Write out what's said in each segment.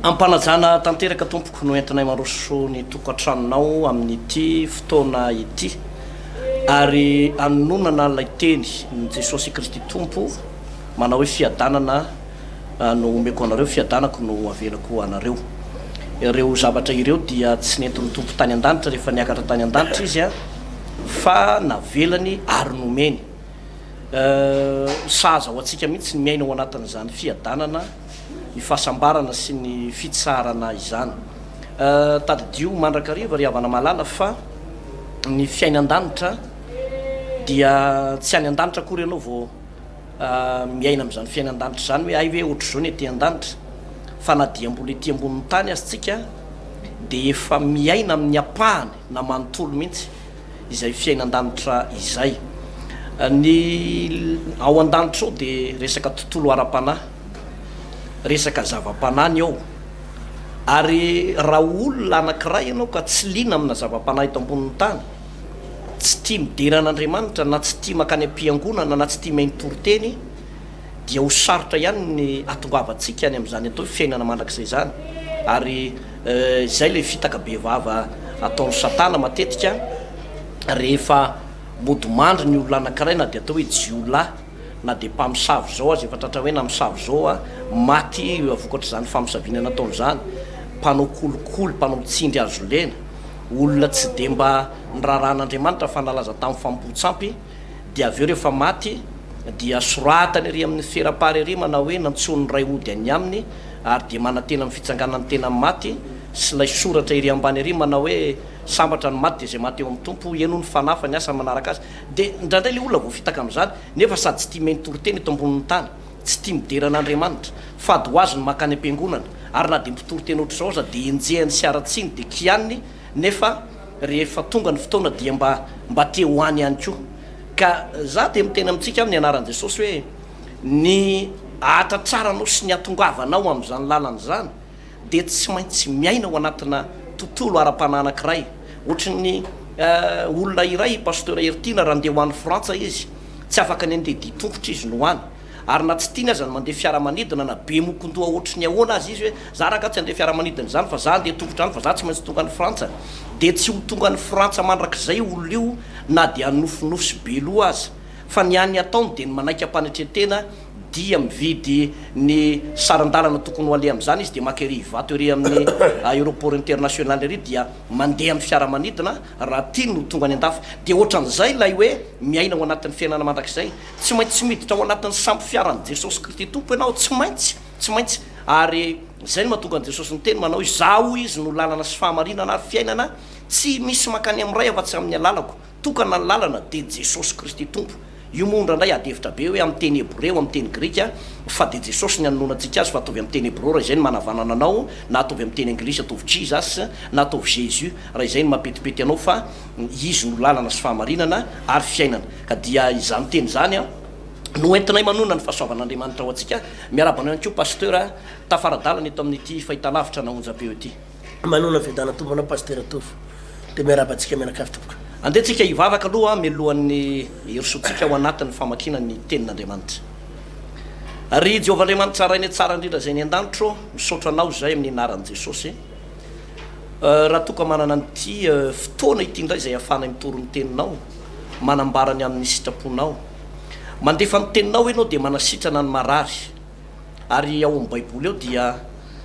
Am-panajana tanteraka tompoko no entinay mandroso ny tokantranonao amin'ity fotoana ity ary anononana ilay teny ny Jesosy Kristy Tompo manao hoe fiadanana no omeko anareo, fiadanako no avelako ho anareo. Ireo zavatra ireo dia tsy nentin'ny Tompo tany an-danitra rehefa niakatra tany an-danitra Izy fa navelany ary nomeny. Sahaza ho antsika mihitsy ny miaina ao anatin'izany fiadanana, ny fahasambarana sy ny fitsaharana izany. Tadidio mandrakariva ry havana malala fa ny fiainan-danitra dia tsy any an-danitra akory ianao vao miaina amin'izany fiainan-danitra izany hoe hay ve ohatr'izao ny aty an-danitra fa na dia mbola ety ambonin'ny tany aza tsika dia efa miaina amin'ny ampahany na manontolo mihitsy izay fiainan-danitra izay. Ny ao an-danitra ao dia resaka tontolo ara-panahy, resaka zava-panahy ny ao. Ary raha olona anankiray ianao ka tsy liana amina zava-panahy eto ambonin'ny tany, tsy tia midera an'Andriamanitra na tsy tia mankany am-piangonana na tsy tia mihaino toriteny dia ho sarotra ihany ny hatongavantsika any amin'izany atao hoe fiainana mandrakizay izany. Ary izay ilay fitaka be vava ataon'i Satana matetika rehefa mody mandry ny olona anankiray na dia atao hoe jiolahy na dia mpamosavy izao aza efa tratra hoe namosavy izao a, maty vokatr'izany famosaviana nataony izany, mpanao kolikoly, mpanao tsindry hazo lena. Olona tsy dia mba niraharaha an'Andriamanitra fa nalaza tamin'ny fanompoan-tsampy, dia avy eo rehefa maty dia soratany ery amin'ny ferapara ery manao hoe nantsoin'ny Ray hody any aminy ary dia manantena amin'ny fitsanganan'ny tena maty sy ilay soratra ery ambany ery manao hoe sambatra ny maty dia izay maty eo amin'ny Tompo, eny hoy ny Fanahy fa ny asa manaraka azy. Dia indraindray ilay olona voafitaka amin'izany nefa sady tsy tia mihaino toriteny eto ambonin'ny tany, tsy tia midera an'Andriamanitra, fady ho azy ny mankany am-piangonana, ary na dia mpitory teny ohatr'izao aza dia enjehiny sy haratsiany dia kianiny, nefa rehefa tonga ny fotoana dia mba mba te ho any ihany koa. Ka za dia miteny amintsika amin'ny anaran'i Jesosy hoe ny ahatratraranao sy ny hatongavanao amin'izany lalana izany dia tsy maintsy miaina ao anatina tontolo ara-panahy anankiray. Ohatry ny olona iray, Pasteur Heritiana, raha handeha ho any Frantsa izy, tsy afaka ny handeha dia tongotra izy no any. Ary na tsy tiany aza ny mandeha fiaramanidina na be mokondoha ohatry ny ahoana aza izy hoe za rangaha tsy handeha fiaramanidina izany fa za handeha tongotra any fa za tsy maintsy tonga any Frantsa, dia tsy ho tonga any Frantsa mandrakizay io olona io na dia hanofinofy sy be loha aza. Fa ny hany ataony dia ny manaiky am-panetren-tena dia mividy ny saran-dalana tokony ho aleha amin'izany izy dia maka ery Ivato ery amin'ny aéroport international ery dia mandeha amin'ny fiaramanidina raha tiany ho tonga any an-dafy. Dia ohatran'izay ilay hoe miaina ao anatin'ny fiainana mandrakizay. Tsy maintsy miditra ao anatin'ny sambo fiaran'i Jesosy Kristy Tompo ianao, tsy maintsy, tsy maintsy. Ary izay no mahatonga an'i Jesosy niteny manao hoe, Izaho hoy Izy no lalana sy fahamarinana ary fiainana, tsy misy mankany amin'ny Ray afa-tsy amin'ny alalako. Tokana ny lalana, dia Jesosy Kristy Tompo. Io moa indraindray ady hevitra be hoe amin'ny teny hebreo, amin'ny teny grika, fa dia Jesosy ny anononantsika azy fa ataovy amin'ny teny hebreo raha izay no manavanana anao, na ataovy amin'ny teny anglisy ataovy Jesus, na ataovy Jésus raha izay no mampetipety anao fa Izy no lalana sy fahamarinana ary fiainana. Ka dia izany teny izany no entinay manonona ny fahasoavan'Andriamanitra ho antsika. Miarahaba anao ihany koa Pasteur tafara-dalana eto amin'ity fahitalavitra na onjam-peo ity. Manonona fiadanana Tompo anao Pasitera Tovo. Dia miarahaba antsika mianakavy tompoko. Andeha tsika hivavaka aloha mialohan'ny hirosoantsika ao anatin'ny famakiana ny Tenin'Andriamanitra. Ry Jehovah Andriamanitra Rainay tsara indrindra izay any an-danitra ô, misaotra Anao izahay amin'ny anaran'i Jesosy. Raha toa ka manana an'ity fotoana ity indray izay ahafahanay mitory ny Teninao, manambara ny amin'ny sitraponao. Mandefa ny Teninao Ianao dia manasitrana ny marary. Ary ao amin'ny Baiboly ao dia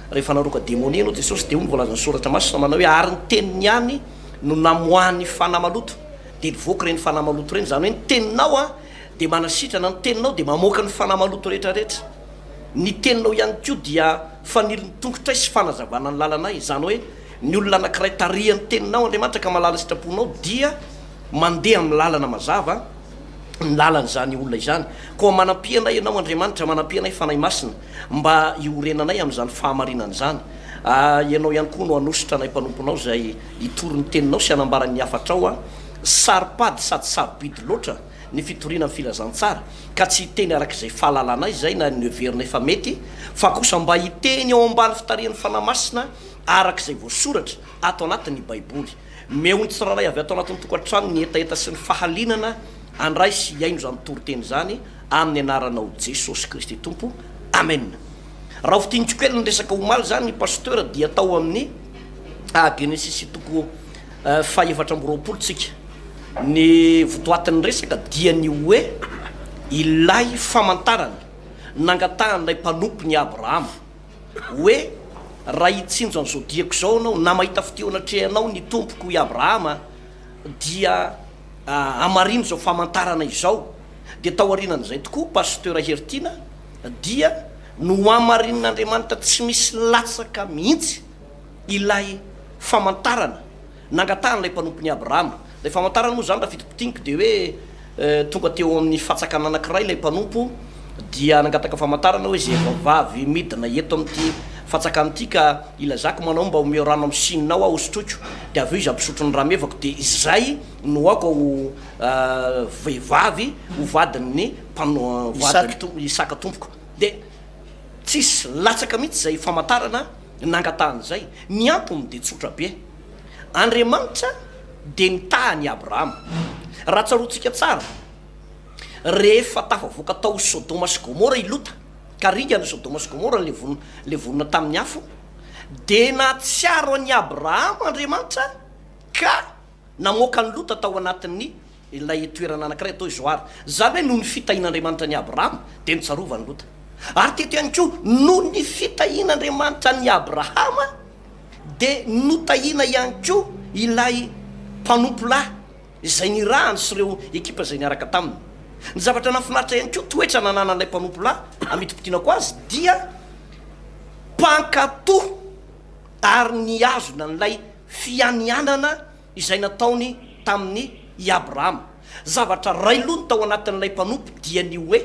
rehefa naroaka demonia ianao Jesosy dia hoy ny voalazan'ny Soratra Masina manao hoe ary ny teniny ihany no namoahany fanahy maloto dia nivoaka ireny fanahy maloto ireny, izany hoe ny teninao an dia manasitrana, ny teninao dia mamoaka ny fanahy maloto rehetra rehetra, ny teninao ihany koa dia fanilon'ny tongotray sy fanazavana ny lalanay, izany hoe ny olona anankiray tarihan'ny teninao Andriamanitra ka mahalala sitraponao dia mandeha amin'ny lalana mazava. ny lalan'izany olona izany. Koa manampia anay Ianao, Andriamanitra, manampia anay Fanahy Masina, mba hiorenanay amin'izany fahamarinana izany. Ianao ihany koa no hanositra anay mpanomponao izay hitory ny Teninao sy hanambara ny hafatrao. Saro-pady sady sarobidy loatra ny fitoriana ny filazantsara, ka tsy hiteny araka izay fahalalanay izay na noheverinay fa mety, fa kosa mba hiteny ao ambany fitarihan'ny Fanahy Masina araka izay voasoratra ato anatin'ny Baiboly. Omeo ny tsirairay avy ato anatin'ny tokantrano ny hetaheta sy ny fahalinana handray sy hihaino izany toriteny izany amin'ny anaranao Jesosy Kristy Tompo. Amena. Raha ho fintiniko kely ny resaka omaly izany Pasteur dia tao amin'ny Genesisy toko faha-24 tsika. Ny votoatin'ny resaka dia ny hoe ilay famantarana nangatahan'ilay mpanompon'i Abrahama hoe raha hitsinjo an'izao diako izao ianao na mahita fitia eo anatrehanao ny tompoko i Abrahama dia hamarino izao famantarana izao. Dia taorianan'izay tokoa Pasteur Heritiana dia nohamarinin'Andriamanitra tsy misy latsaka mihitsy ilay famantarana nangatahan'ilay mpanompon'i Abrahama. Ilay famantarana moa izany raha fitopotiniko dia hoe tonga teo amin'ny fatsakana anankiray ilay mpanompo dia nangataka famantarana hoe izay vavy midina eto amin'ity fatsakana ity ka ilazako manao mba omeo rano amin'ny sininao aho hosotroiko dia avy eo izy hampisotro ny ramevako dia izay no aoka ho vehivavy ho vadin'ny mpano vadin'ny Isaka tompoko. Dia tsisy latsaka mihitsy izay famantarana nangatahany izay. Ny antony dia tsotra be. Andriamanitra dia nitaha an'i Abrahama. Raha tsaroantsika tsara, rehefa tafavoaka tao Sodoma sy Gomora i Lota, ka ringana i Sodoma sy Gomora, levonina tamin'ny afo, dia nahatsiaro an'i Abrahama Andriamanitra ka namoaka an'i Lota tao anatin'ny ilay toerana anankiray atao hoe Zoara. Izany hoe noho ny fitahian'Andriamanitra an'i Abrahama dia notsarovany Lota. Ary teto ihany koa, noho ny fitahian'Andriamanitra an'i Abrahama dia notahiana ihany koa ilay mpanompo lahy izay nirahany sy ireo ekipa izay niaraka taminy. Ny zavatra nahafinaritra ihany koa, toetra nananan'ilay mpanompo lahy amidimpitinako azy dia mpankatò ary nihazona an'ilay fianianana izay nataony tamin'i i Abrahama. Zavatra iray loha no tao anatin'ilay mpanompo dia ny hoe,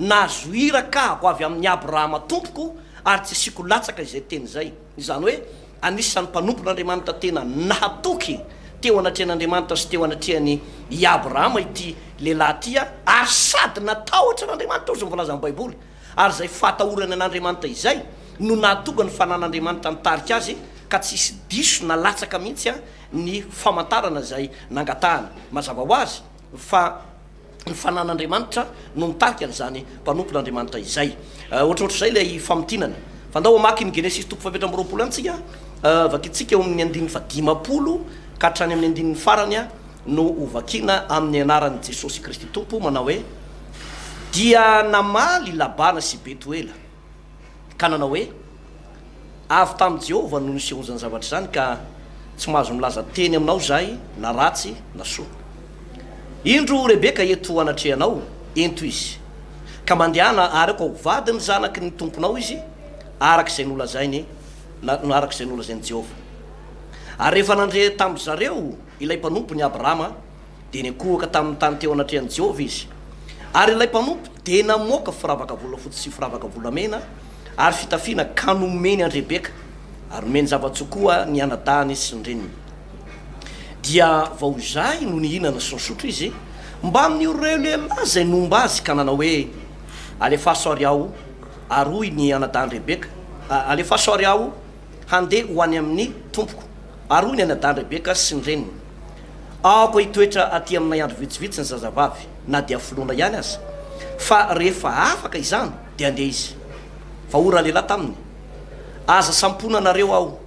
Nahazo iraka aho avy amin'i Abrahama tompoko ary tsy asiako latsaka izay teny izay. Izany hoe, anisan'ny mpanompon'Andriamanitra tena nahatoky teo anatrehan'Andriamanitra sy teo anatrehan'i i Abrahama ity lehilahy ity ary sady natahotra an'Andriamanitra hozy ny voalazan'ny Baiboly. Ary izay fahatahorany an'Andriamanitra izay no nahatonga ny fanan'Andriamanitra nitarika azy ka tsy hisy diso na latsaka mihitsy ny famantarana izay nangatahany. Mazava ho azy fa ny fanan'Andriamanitra no nitarika an'izany mpanompon'Andriamanitra izay. Ohatrohatr'izay ilay famintinana. Fa ndao hamaky ny Genesisy toko faha-24 ihany tsika. Vakintsika eo amin'ny andininy fahadimampolo ka hatrany amin'ny andininy farany no hovakiana amin'ny anaran'i Jesosy Kristy Tompo manao hoe, Dia namaly i Labana sy Betoela, ka nanao hoe, Avy tamin'i Jehovah no nisehoan'izany zavatra izany, ka tsy mahazo milaza teny aminao izahay na ratsy na soa. Indro Rebeka eto anatrehanao, ento izy, ka mandehana ary aoka ho vadin'ny zanaky ny tomponao izy, araka izay nolazainy, araka izay nolazain'i Jehovah. Ary rehefa nandre tamin-dry zareo ilay mpanompony Abrahama, dia niankohoka tamin'ny tany teo anatrehan'i Jehovah izy. Ary ilay mpanompo dia namoaka firavaka volafotsy sy firavaka volamena ary fitafiana ka nomeny an-dRebeka, ary nomeny zava-tsoa koa ny anadahiny sy ny reniny. Dia vao izay no nihinana sy nisotro izy, mbamin'ireo lehilahy izay nomba azy ka nanao hoe, Alefaso àry aho, ary hoy ny anadahin-dRebeka, Alefaso àry aho handeha ho any amin'ny tompoko. Ary hoy ny anadahin-dRebeka sy ny reniny, Aoka hitoetra aty aminay andro vitsivitsy ny zazavavy, na dia foloana ihany aza, fa rehefa afaka izany, dia handeha izy. Fa hoy ralehilahy taminy, Aza samponanareo aho,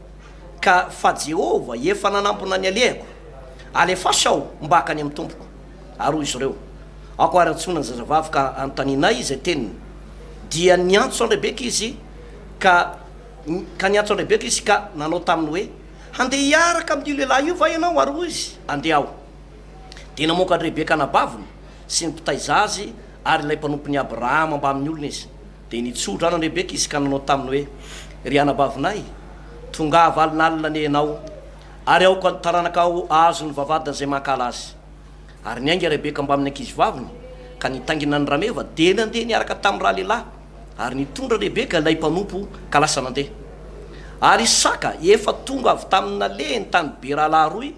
ka fa Jehovah efa nanampina ny alehako, alefaso aho mba hankany amin'ny tompoko. Ary hoy izy ireo, Aoka ary antsoina ny zazavavy ka anontanianay izay teniny. Dia niantso an-dRebeka izy ka ka niantso an-dRebeka izy ka nanao taminy hoe, Handeha hiaraka amin'io lehilahy io va ianao? Ary hoy izy, Handeha aho. Dia namoaka an-dRebeka anabaviny sy ny mpitaiza azy ary ilay mpanompon'i Abrahama mbamin'ny olona izy. Dia nitso-drano an-dRebeka izy ka nanao taminy hoe, Ry anabavinay, tongava alinalina anie ianao, ary aoka ny taranakao hahazo ny vavahadin'izay mankahala azy. Ary niainga Rebeka mbamin'ny ankizivaviny, ka nitaingina ny rameva, dia nandeha niaraka tamin'ny ralehilahy. Ary nitondra Rebeka ilay mpanompo ka lasa nandeha. Ary Isaka efa tonga avy tamin'ny nalehiny tany Bera-laharoy,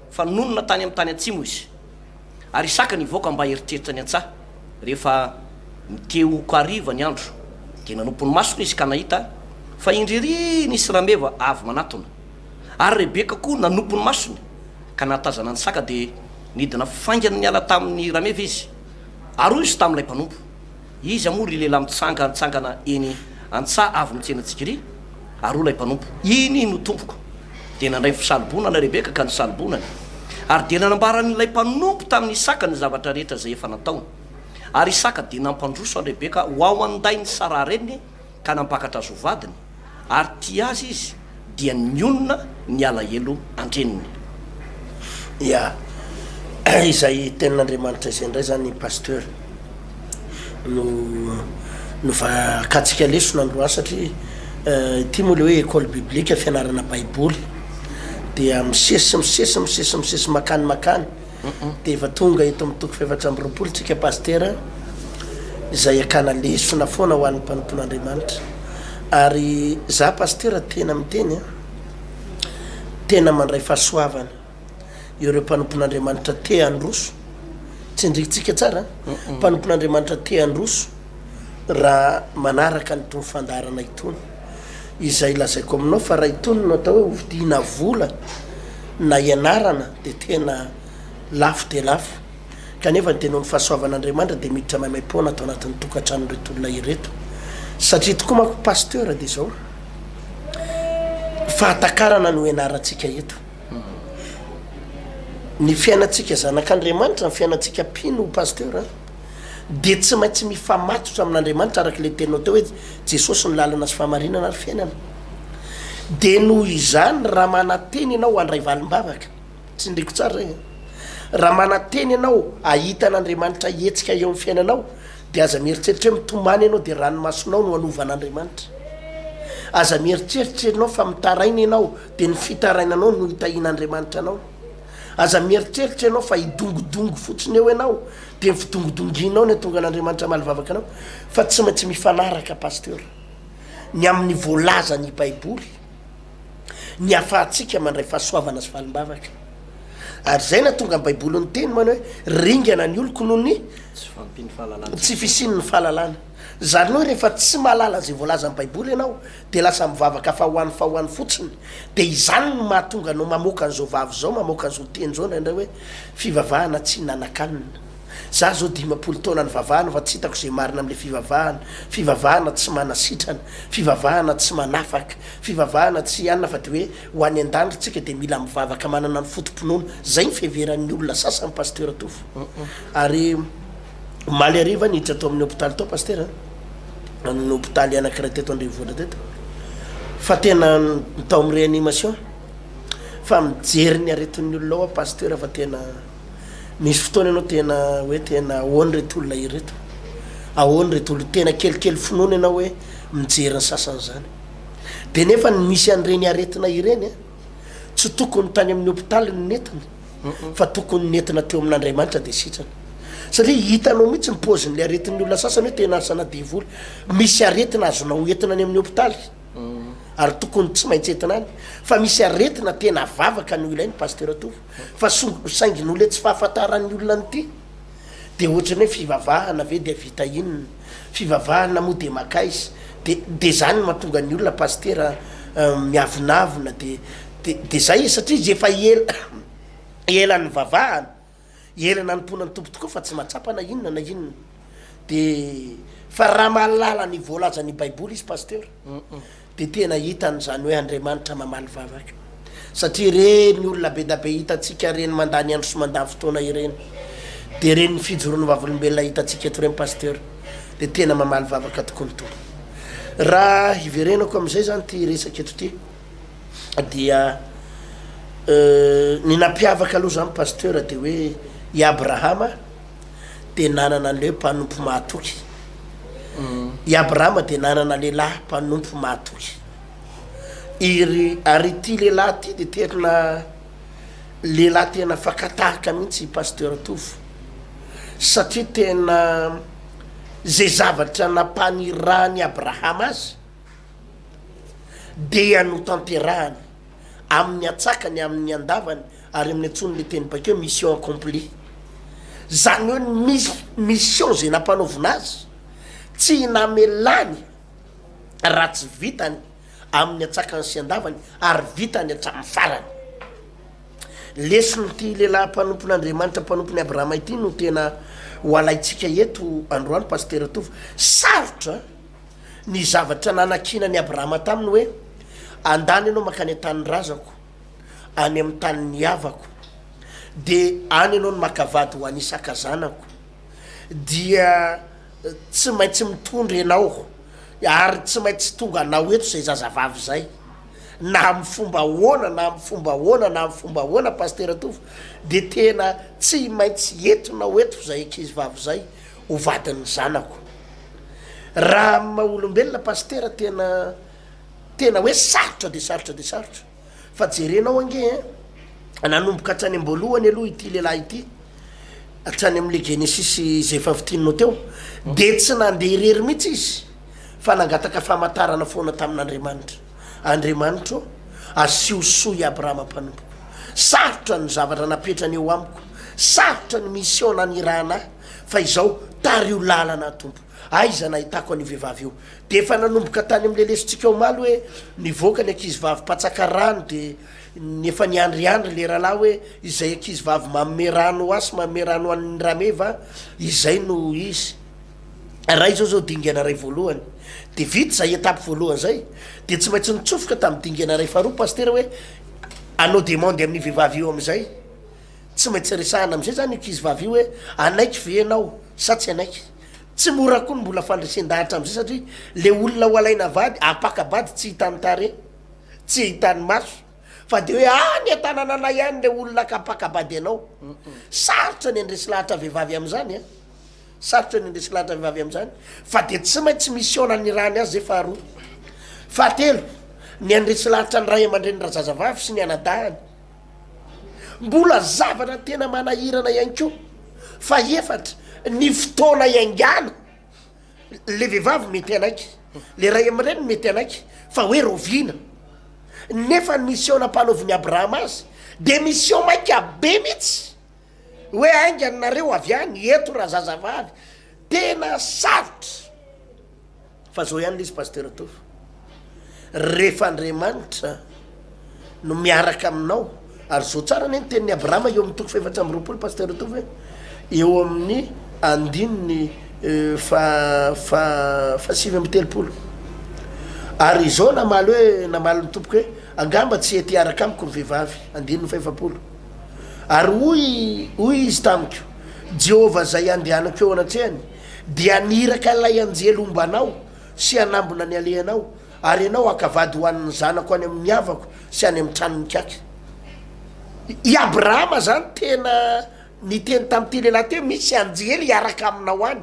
fa nonina tany amin'ny tany atsimo izy. Ary Isaka nivoaka mba hieritreritra ny an-tsaha, rehefa nitehoka hariva ny andro. Dia nanompo ny masony izy ka nahita fa indry ery nisy rameva avy manatona. Ary Rebeka koa nanompo ny masony, ka nahatazana an'i Isaka, dia nidina faingana niala tamin'ny rameva izy. Ary hoy izy tamin'ilay mpanompo, Iza moa ry lehilahy mitsangantsangana eny An-tsaha avy nitsena tsikiry, ary hoy ilay mpanompo, Iny no tompoko. Dia nandray ny fisalobonana Rebeka ka nisalobonany. Ary dia nanambaran'ilay mpanompo tamin'i Isaka ny zavatra rehetra izay efa nataony. Ary Isaka dia nampandroso an'i Rebeka ho ao an-dain'i Saraha reniny ka nampakatra azy ho vadiny, ary tia azy izy, dia nionona ny alahelo an-dreniny. Ya, izay tenin'Andriamanitra izay indray zany Pasteur no novakantsika lesona androany satria ity moa le hoe école biblique fianarana baiboly dia misesy misesy misesy misesy makany makany dia efa tonga eto amin'ny toko fahefatra amby 20 tsika Pasitera izay akana lesona foana ho an'ny mpanompon'Andriamanitra ary za Pasitera tena miteny a tena mandray fahasoavana ireo mpanompon'Andriamanitra te handroso tsindrikintsika tsara mpanompon'Andriamanitra te handroso raha manaraka an'itony fandaharana itony izay lazaiko aminao fa raha itony no atao hoe hovidiana vola na ianarana dia tena lafo dia lafo kanefa dia noho ny fahasoavan'Andriamanitra dia miditra maimaim-poana ato anatin'ny tokantranon'ireto olona ireto satria tokoa manko pasteur dia izao fahatakarana no ianarantsika eto ny fiainantsika zanak'Andriamanitra ny fiainantsika mpino pasteur dia tsy maintsy mifamatotra amin'Andriamanitra araka ilay teninao teo hoe Jesosy no lalana sy fahamarinana ary fiainana. Dia noho izany raha manantena ianao handray valim-bavaka, tsindriko tsara izay an, raha manantena ianao hahita an'Andriamanitra hihetsika eo amin'ny fiainanao dia aza mieritreritra hoe mitomany ianao dia ranomasonao no hanova an'Andriamanitra. Aza mieritreritra ianao fa mitaraina ianao dia ny fitarainanao no hitahian'Andriamanitra anao. Aza mieritreritra ianao fa hidongidongy fotsiny eo ianao dia ny fidongidongianao no hahatonga an'Andriamanitra hamaly vavaka anao fa tsy maintsy mifanaraka Pasteur ny amin'ny voalazan'ny baiboly ny ahafahantsika mandray fahasoavana sy valim-bavaka ary izay nahatonga ny baiboly niteny manao hoe ringana ny oloko noho ny tsy fisian'ny fahalalana zany hoe rehefa tsy mahalala izay voalazan'ny baiboly ianao dia lasa mivavaka fa ho any fa ho any fotsiny dia izany no mahatonga anao mamoaka an'izao vava izao mamoaka an'izao teny izao indraindray hoe fivavahana tsy nanakanina za zao 50 taona nivavahana fa tsy hitako izay marina amin'ilay fivavahana fivavahana tsy manasitrana fivavahana tsy manafaka fivavahana tsy anona fa dia hoe ho any an-danitra tsika dia mila mivavaka manana ny foto-pinoana zay ny fiheveran'ny olona sasany pasteur Tovo ary omaly hariva niditra tao amin'ny hopitaly tao pasteur a, ny hopitaly anankiray teto an-drenivohitra teto fa tena ny tao amin'ny réanimation fa mijery ny aretin'ny olona ao aho pasteur fa tena misy fotoana ianao tena hoe tena ahoana ireto olona ireto, ahoana ireto olona, tena kelikely finoana ianao hoe mijery ny sasany izany. Dia nefa ny misy an'ireny aretina ireny a, tsy tokony tany amin'ny hopitaly no nentina fa tokony nentina teo amin'Andriamanitra dia sitrana. Satria hitanao mihitsy ny paozin'ilay aretin'ny olona sasany hoe tena asana devoly. Misy aretina azonao entina any amin'ny hopitaly ary tokony tsy maintsy entina any fa misy aretina tena vavaka no ilainy Pasteur Tovo fa saingy noho ilay tsy fahafantaran'ny olona an'ity dia ohatran'ny hoe fivavahana ve dia vita inona, fivavahana moa dia makaiza, dia dia zany no mahatonga ny olona pasitera miavonavona dia dia dia zay e, satria izy efa ela ela nivavahana, ela nanompoana ny Tompo tokoa fa tsy mahatsapa na inona na inona, dia fa raha mahalala ny voalazan'ny baiboly izy pasitera, Dia tena hitany izany hoe Andriamanitra mamaly vavaka. Satria ireny olona be da be hitantsika ireny mandany andro sy mandany fotoana ireny, dia ireny fijoroan'ny vavolombelona hitantsika eto ireny Pasteur, dia tena mamaly vavaka tokoa ny Tompo. Raha hiverenako amin'izay izany ity resaka eto ity, dia ny nampiavaka aloha izany Pasteur dia hoe i Abrahama, dia nanana an'ilay hoe mpanompo mahatoky. I Abrahama dia nanana lehilahy mpanompo mahatoky. Iry, ary ity lehilahy ity dia tena lehilahy tena fakan-tahaka mihitsy i Pasteur Tovo. Satria tena izay zavatra nampanirahan'i Abrahama azy dia notanterahany. amin'ny antsakany, amin'ny andavany ary amin'ny antsoin'ilay teny baiko hoe mission accomplie. Izany hoe ny mis- mission izay nampanaovina azy, tsy namelany raha tsy vitany amin'ny antsakany sy andavany ary vitany hatramin'ny farany. Leson'ity lehilahy mpanompon'Andriamanitra mpanompon'i Abrahama ity no tena ho alaintsika eto androany Pasitera Tovo. Sarotra. Ny zavatra nanankinan'i Abrahama taminy hoe, Andana ianao mankany an-tanin-drazako, any amin'ny tanin'ny havako, dia any ianao no maka vady ho an'Isaka zanako. Dia tsy maintsy mitondra ianao, ary tsy maintsy tonga anao eto izay zazavavy izay. Na amin'ny fomba ahoana na amin'ny fomba ahoana na amin'ny fomba ahoana Pasitera Tovo, dia tena tsy maintsy entinao eto izay ankizivavy izay ho vadin'ny zanako. Raha amin'ny maha olombelona Pasitera tena tena hoe sarotra dia sarotra dia sarotra. Fa jerenao ange ein, nanomboka hatrany am-boalohany aloha ity lehilahy ity, hatrany amin'ilay Genesisy izay efa fintininao teo, dia tsy nandeha irery mihitsy izy fa nangataka famantarana foana tamin'Andriamanitra. Andriamanitra ô, asio soa i Abrahama mpanompoko. Sarotra ny zavatra napetrany eo amiko, sarotra ny mission nanirahana ahy, fa izao, tariho lalana aho Tompo. Aiza nahitako an'io vehivavy io? Dia efa nanomboka tany amin'ilay lesontsika omaly hoe nivoaka ny ankizivavy mpatsaka rano dia ny efa niandriandry le rahalahy hoe izay ankizivavy manome rano ho ahy sy manome rano ho an'ny rameva izay no izy. Ray izao zao dingana iray voalohany. Dia vita izay étape voalohany izay dia tsy maintsy nitsofoka tamin'ny dingana iray faharoa pasitera hoe hanao demande amin'io vehivavy io amin'izay. Tsy maintsy resahana amin'izay izany io ankizivavy io hoe hanaiky ve ianao sa tsy hanaiky. Tsy mora koa ny mbola fandresen-dahatra amin'izay satria le olona ho alaina vady, hampaka-bady tsy hitan'ny tarehy, tsy hitan'ny maso fa de hoe any an-tanananay any le olona hampaka-bady anao. Sarotra ny handresy lahatra vehivavy amin'izany an! Sarotra ny handresy lahatra vehivavy amin'izany fa de tsy maintsy mission nanirahany azy zay faharoa. Fahatelo, ny handresy lahatra ny ray aman-dreny razazavavy sy ny anadahiny. Mbola zavatra tena manahirana ihany koa. Fahefatra, ny fotoana iaingàna. Le vehivavy mety hanaiky, le ray aman-dreniny mety hanaiky, fa hoe rahoviana? Nefa ny mission nampanaovin'i Abrahama azy dia mission maika be mihitsy, hoe haingana nareo avy any, eto razazavavy. Tena sarotra. Fa zao ihany le izy Pasteur Tovo, rehefa Andriamanitra no miaraka aminao, ary zao tsara anie ny tenin'i Abrahama eo amin'ny toko faha-24 Pasteur Tovo e, eo amin'ny andininy faha faha faha-39, ary izao namaly hoe, namaly ny tompoko hoe, angamba tsy hety hiaraka amiko ny vehivavy, andininy faha-40, ary hoy hoy izy tamiko, Jehovah izay andehanako eo anatrehany, Dia haniraka ilay anjely homba anao sy hanambina ny alehanao, ary ianao haka vady ho an'ny zanako any amin'ny havako sy any amin'ny tranon'ikaky. I Abrahama izany tena niteny tamin'ity lehilahy ity hoe misy anjely hiaraka aminao any,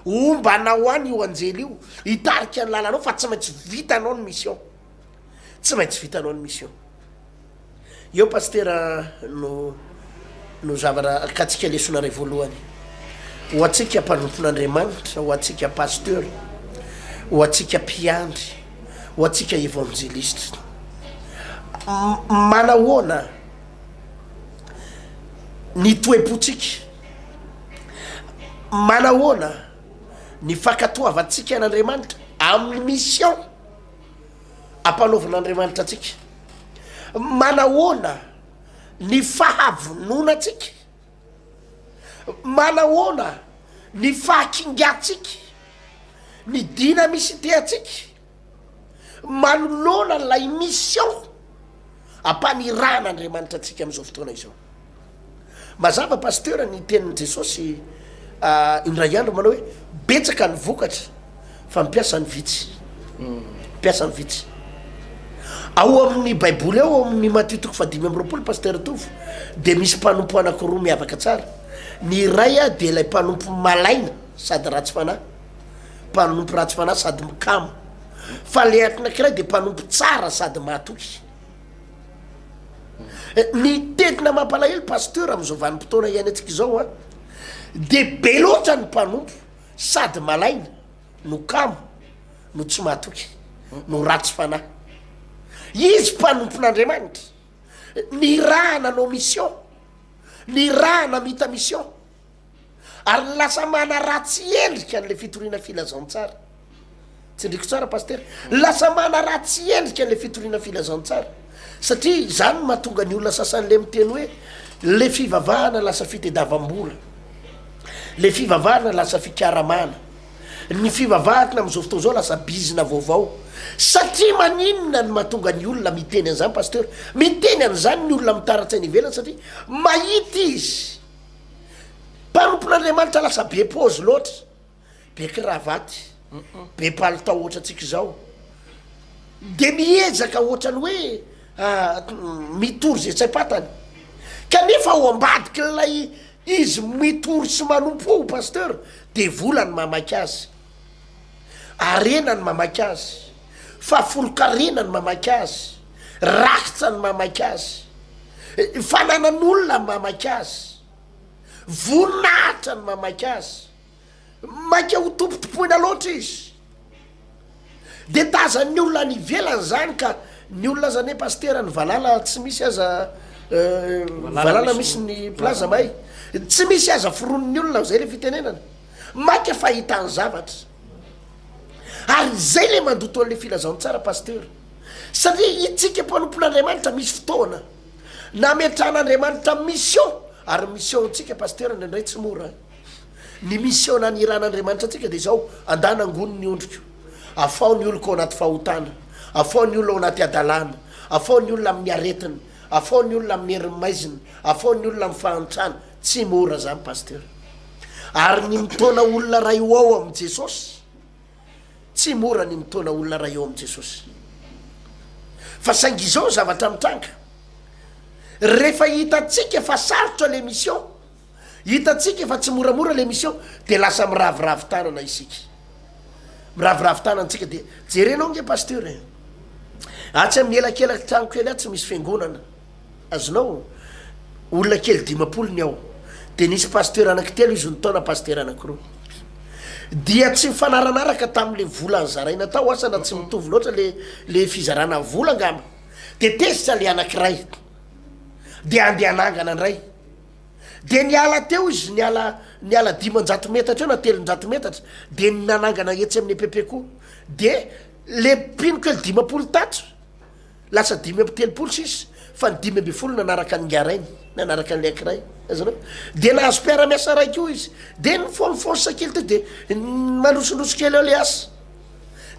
homba anao any io anjely io, hitarika ny lalanao fa tsy maintsy vitanao ny mission. Tsy maintsy vitanao ny mission. Eo Pasitera no no zavatra akatsika lesona iray voalohany. Ho antsika mpanompon'Andriamanitra, ho antsika pasteur, ho antsika mpiandry, ho antsika evanjelista. Manahoana ny toe-pontsika? Manahoana ny fankatoavantsika an'Andriamanitra amin'ny mission ampanaovin'Andriamanitra antsika? Manahoana ny fahavononantsika? Manahoana ny fahakingantsika, ny dynamicité-ntsika manoloana ilay mission ampanirahan'Andriamanitra antsika amin'izao fotoana izao? Mazava Pasteur ny tenin'i Jesosy indray andro manao hoe betsaka ny vokatra fa mpiasa ny vitsy. Mpiasa ny vitsy. Ao amin'ny baiboly ao amin'ny Matio toko faha-25 Pasteur Tovo dia misy mpanompo anankiroa miavaka tsara. Ny iray dia ilay mpanompo malaina sady ratsy fanahy. Mpanompo ratsy fanahy sady mikamo. Fa ilay anankiray dia mpanompo tsara sady mahatoky. Ny tena mampalahelo Pasteur amin'izao vanim-potoana iainantsika izao an, dia be loatra ny mpanompo sady malaina no kamo no tsy mahatoky no ratsy fanahy. Izy mpanompon'Andriamanitra, nirahana hanao mission, nirahana hamita mission, Ary lasa manaratsy endrika an'ilay fitoriana filazantsara. Tsindriko tsara Pasitera. Lasa manaratsy endrika an'ilay fitoriana filazantsara. Satria izany no mahatonga ny olona sasany le miteny hoe le fivavahana lasa fitediavam-bola. Le fivavahana lasa fikaramana. Ny fivavahana amin'izao fotoana izao lasa bizina vaovao. Satria maninona no mahatonga ny olona miteny an'izany Pasteur? Miteny an'izany ny olona mitara-tsaina ivelany satria mahita izy mpanompon'Andriamanitra lasa be paozy loatra, be kravaty, be palitao ohatrantsika izao, dia miezaka ohatran'ny hoe mitory izay tsy haim-pantany. Kanefa ao ambadik'ilay izy mitory sy manompo ao Pasteur dia vola ny mamaika azy. Harena ny mamaika azy. Fahafolon-karena ny mamaika azy. Rakitra ny mamaika azy. Fananan'olona ny mamaika azy. Voninahitra ny mamaika azy. Maika ho tompotompoina loatra izy. Dia tazan'ny olona any ivelany zany ka ny olona aza anie pasitera ny valala tsy misy aza valala misy ny plaza may tsy misy aza foronin'ny olona zay le fitenenana maika fahitany zavatra ary zay le mandoto an'le filazantsara pasteur satria itsika mpanompon'Andriamanitra misy fotoana nametrahan'Andriamanitra mission ary mission ntsika pasteur indraindray tsy mora Ny mission naniran'Andriamanitra antsika dia izao, andana angony ny ondriko, afaho ny oloko ao anaty fahotana, afaho ny olona ao anaty hadalana, afaho ny olona amin'ny aretina, afaho ny olona amin'ny herin'ny maizina, afaho ny olona amin'ny fahantrana. Tsy mora izany Pasteur. Ary ny mitaona olona iray ho ao amin'i Jesosy, tsy mora ny mitaona olona iray eo amin'i Jesosy. Fa saingy izao ny zavatra mitranga, rehefa hitantsika fa sarotra le mission, Hitantsika fa tsy moramora le mission de lasa miraviravy tanana isika. Miraviravy tanana tsika de jerenao nge pasteur e. Atsy amin'ny elakelaky trano kely atsy misy fiangonana. Azonao? Olona kely 50 ny ao. De nisy pasteur anankitelo izy nitaona pasteur anankiroa. Dia tsy mifanaranaraka tamin'le vola nozaraina tao asa na tsy mitovy loatra le le fizarana vola angamba. De tezitra le anankiray. De andeha hanangana indray. Dia niala teo izy, niala niala 500 metatra eo na 300 metatra, dia nanangana etsy amin'ny EPP koa. Dia le mpino kely 50 tato, lasa 35 sisa, fa ny 15 nanaraka an'i Ngarainy, nanaraka an'ilay ankiray. Azonao? Dia nahazo mpiara-miasa iray koa izy. Dia nifonfonsa kely teo, dia mandrosondroso kely eo le asa.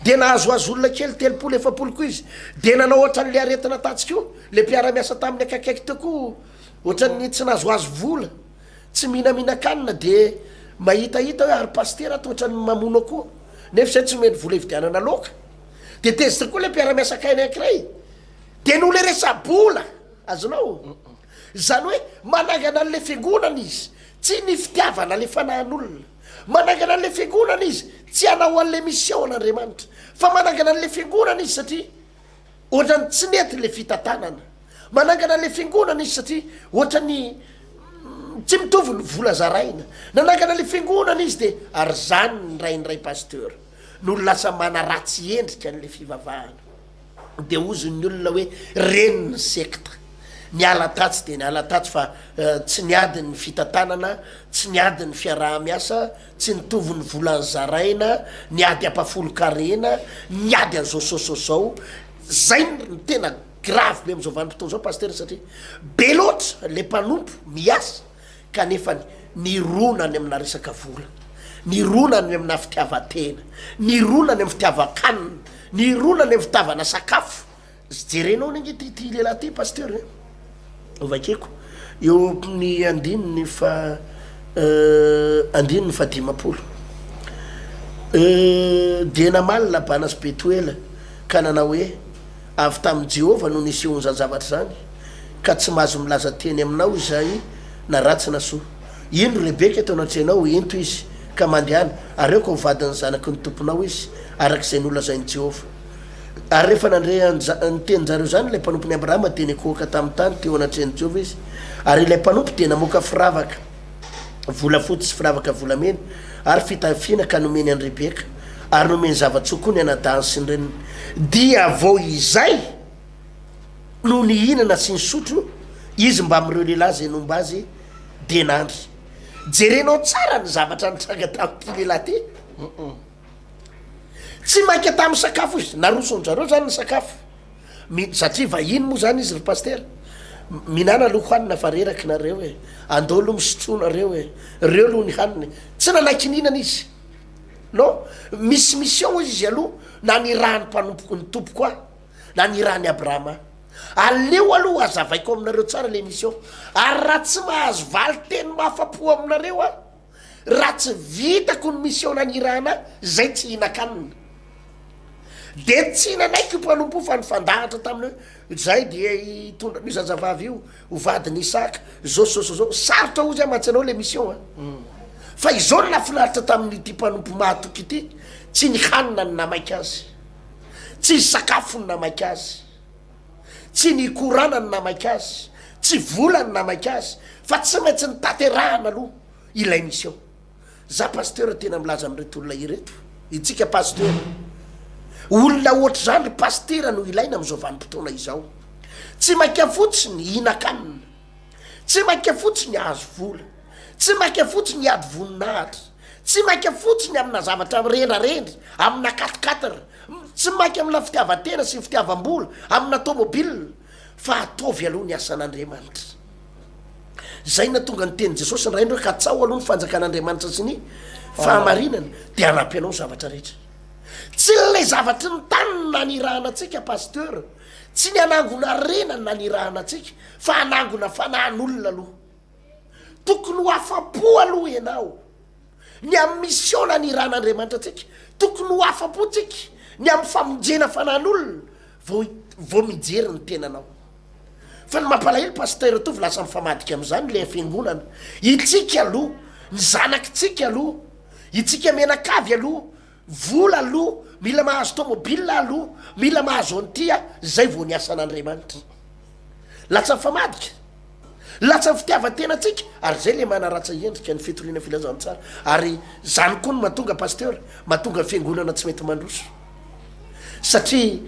Dia nahazoazo olona kely 30, 40 koa izy. Dia nanao ohatran'ilay aretina tatsy koa, le mpiara-miasa taminy akaikikaiky teo koa, Ohatran'ny tsy nahazoazo vola, tsy mihinamihinan-kanina dia mahitahita hoe ary pasitera ato ohatran'ny mamono akoho nefa izay tsy omeny vola hividianana laoka. Dia tezitra koa ilay mpiara-miasa akaiky anankiray. Dia noho ilay resa-bola, azonao? Izany hoe manangana an'ilay fiangonana izy, tsy ny fitiavana ilay fanahin'olona. Manangana an'ilay fiangonana izy, tsy hanao an'ilay mission an'Andriamanitra, fa manangana an'ilay fiangonana izy satria Ohatran'ny tsy nety le fitantanana. Manangana le fiangonana izy satria ohatran'ny tsy mitovy ny vola zaraina. Nanangana le fiangonana izy de ary zany indraindray pasteur no lasa manaratsy endrika an'le fivavahana. De ozon'ny olona hoe reny ny sekta. Niala tatsy de niala tatsy fa tsy niady ny fitantanana, tsy niady ny fiaraha-miasa, Tsy nitovy ny vola nozaraina, niady ampahafolon-karena, niady an'izao sôsô zao. Zay no tena grave be amin'izao vanim-potoana izao Pasitera satria be loatra le mpanompo miasa kanefa nirona any amina resaka vola, nirona any amina fitiavan-tena, nirona any amin'ny fitiavan-kanina, nirona any amin'ny fitiavana sakafo. Jerenao anie nge ty lehilahy ty pasteur e! Vakiko eo amin'ny andininy fa andininy faha 50. Dia namaly Labana sy Betoela ka nanao hoe, Avy tamin'i Jehovah no nisehoan'izany zavatra izany, ka tsy mahazo milaza teny aminao izahay na ratsy na soa. Indro Rebeka eto anatrehanao, ento izy, ka mandehana, ary aoka ho vadin'ny zanaky ny tomponao izy, araka izay nolazain'i Jehovah. Ary rehefa nandre ny tenin-jareo izany ilay mpanompon'i Abrahama, dia nikohoka tamin'ny tany teo anatrehan'i Jehovah izy. Ary ilay mpanompo dia namoaka firavaka volafotsy sy firavaka volamena ary fitafiana ka nomeny an'i Rebeka, ary nomeny zava-tsoa koa ny anadahiny sy ny reniny. Dia vao izay no nihinana sy nisotro izy mbamin'ireo lehilahy izay nomba azy, dia nandry. Jerenao tsara ny zavatra nitranga tamin'ity lehilahy ity. Tsy maika tamin'ny sakafo izy, naroson-dry zareo zany ny sakafo, mi- satria vahiny moa zany izy ry pasitera, mihinana aloha hohanina fa reraky nareo e, andao aloha misotroa nareo e, reo aloha ny hanina e, tsy nanaiky nihinana izy. Non, misy mission hozy izy aloha nanirahan'ny mpanompoko ny tompoko ahy, nanirahan'i Abrahama ahy. Aleo aloha hazavaiko aminareo tsara le mission, ary raha tsy mahazo valin-teny mahafa-po aminareo aho, raha tsy vitako ny mission nanirahana ahy, zay tsy hihinan-kanina. De tsy nanaiky io mpanompo io fa nifandahatra taminy hoe, zay dia hitondra an'io zazavavy io ho vadin'i Isaka, zao sy zao sy zao. Sarotra hozy aho mantsy anao le mission a. Fa izao no nahafinaritra tamin'ity mpanompo mahatoky ity, tsy ny hanina no namaika azy, tsy ny sakafo no namaika azy, tsy ny hikorana no namaika azy, tsy vola no namaika azy, fa tsy maintsy notanterahana aloha ilay mission. Za pasteur tena milaza amin'ireto olona ireto, itsika pasteur, olona ohatr'izany ry pasitera no ilaina amin'izao vanim-potoana izao. Tsy maika fotsiny hihinan-kanina, tsy maika fotsiny hahazo vola, tsy maika fotsiny hiady voninahitra, tsy maika fotsiny amina zavatra mirendrarendra, amina quatre-quatre, tsy maika amina fitiavan-tena sy ny fitiavam-bola, amina tomobile, fa ataovy aloha ny asan'Andriamanitra. Zay natonga ny tenin'i Jesosy ny Rainy hoe katsaho aloha ny fanjakan'Andriamanitra sy ny fahamarinana dia hanampy anao ny zavatra rehetra. Tsy ilay zavatry ny tany no nanirahana antsika Pasteur, tsy ny hanangona harena no nanirahana antsika fa hanangona fanahin'olona aloha. Tokony ho afa-po aloha ianao ny amin'ny mission nanirahan'Andriamanitra antsika, tokony ho afa-po tsika ny amin'ny famonjena fanahin'olona vao vao mijery ny tenanao. Fa ny mampalahelo Pasteur Tovo lasa mifamadika amizany le fiangonana, itsika aloha, ny zanakitsika aloha, itsika mianakavy aloha, vola aloha, mila mahazo tomobile aloha, mila mahazo an'ity a, zay vao ny asan'Andriamanitra. Latsa mifamadika, latsa ny fitiavan-tenantsika, ary zay le manaratsa endrika ny fitoriana filazantsara, ary zany koa no mahatonga Pasteur, mahatonga ny fiangonana tsy mety mandroso. Satria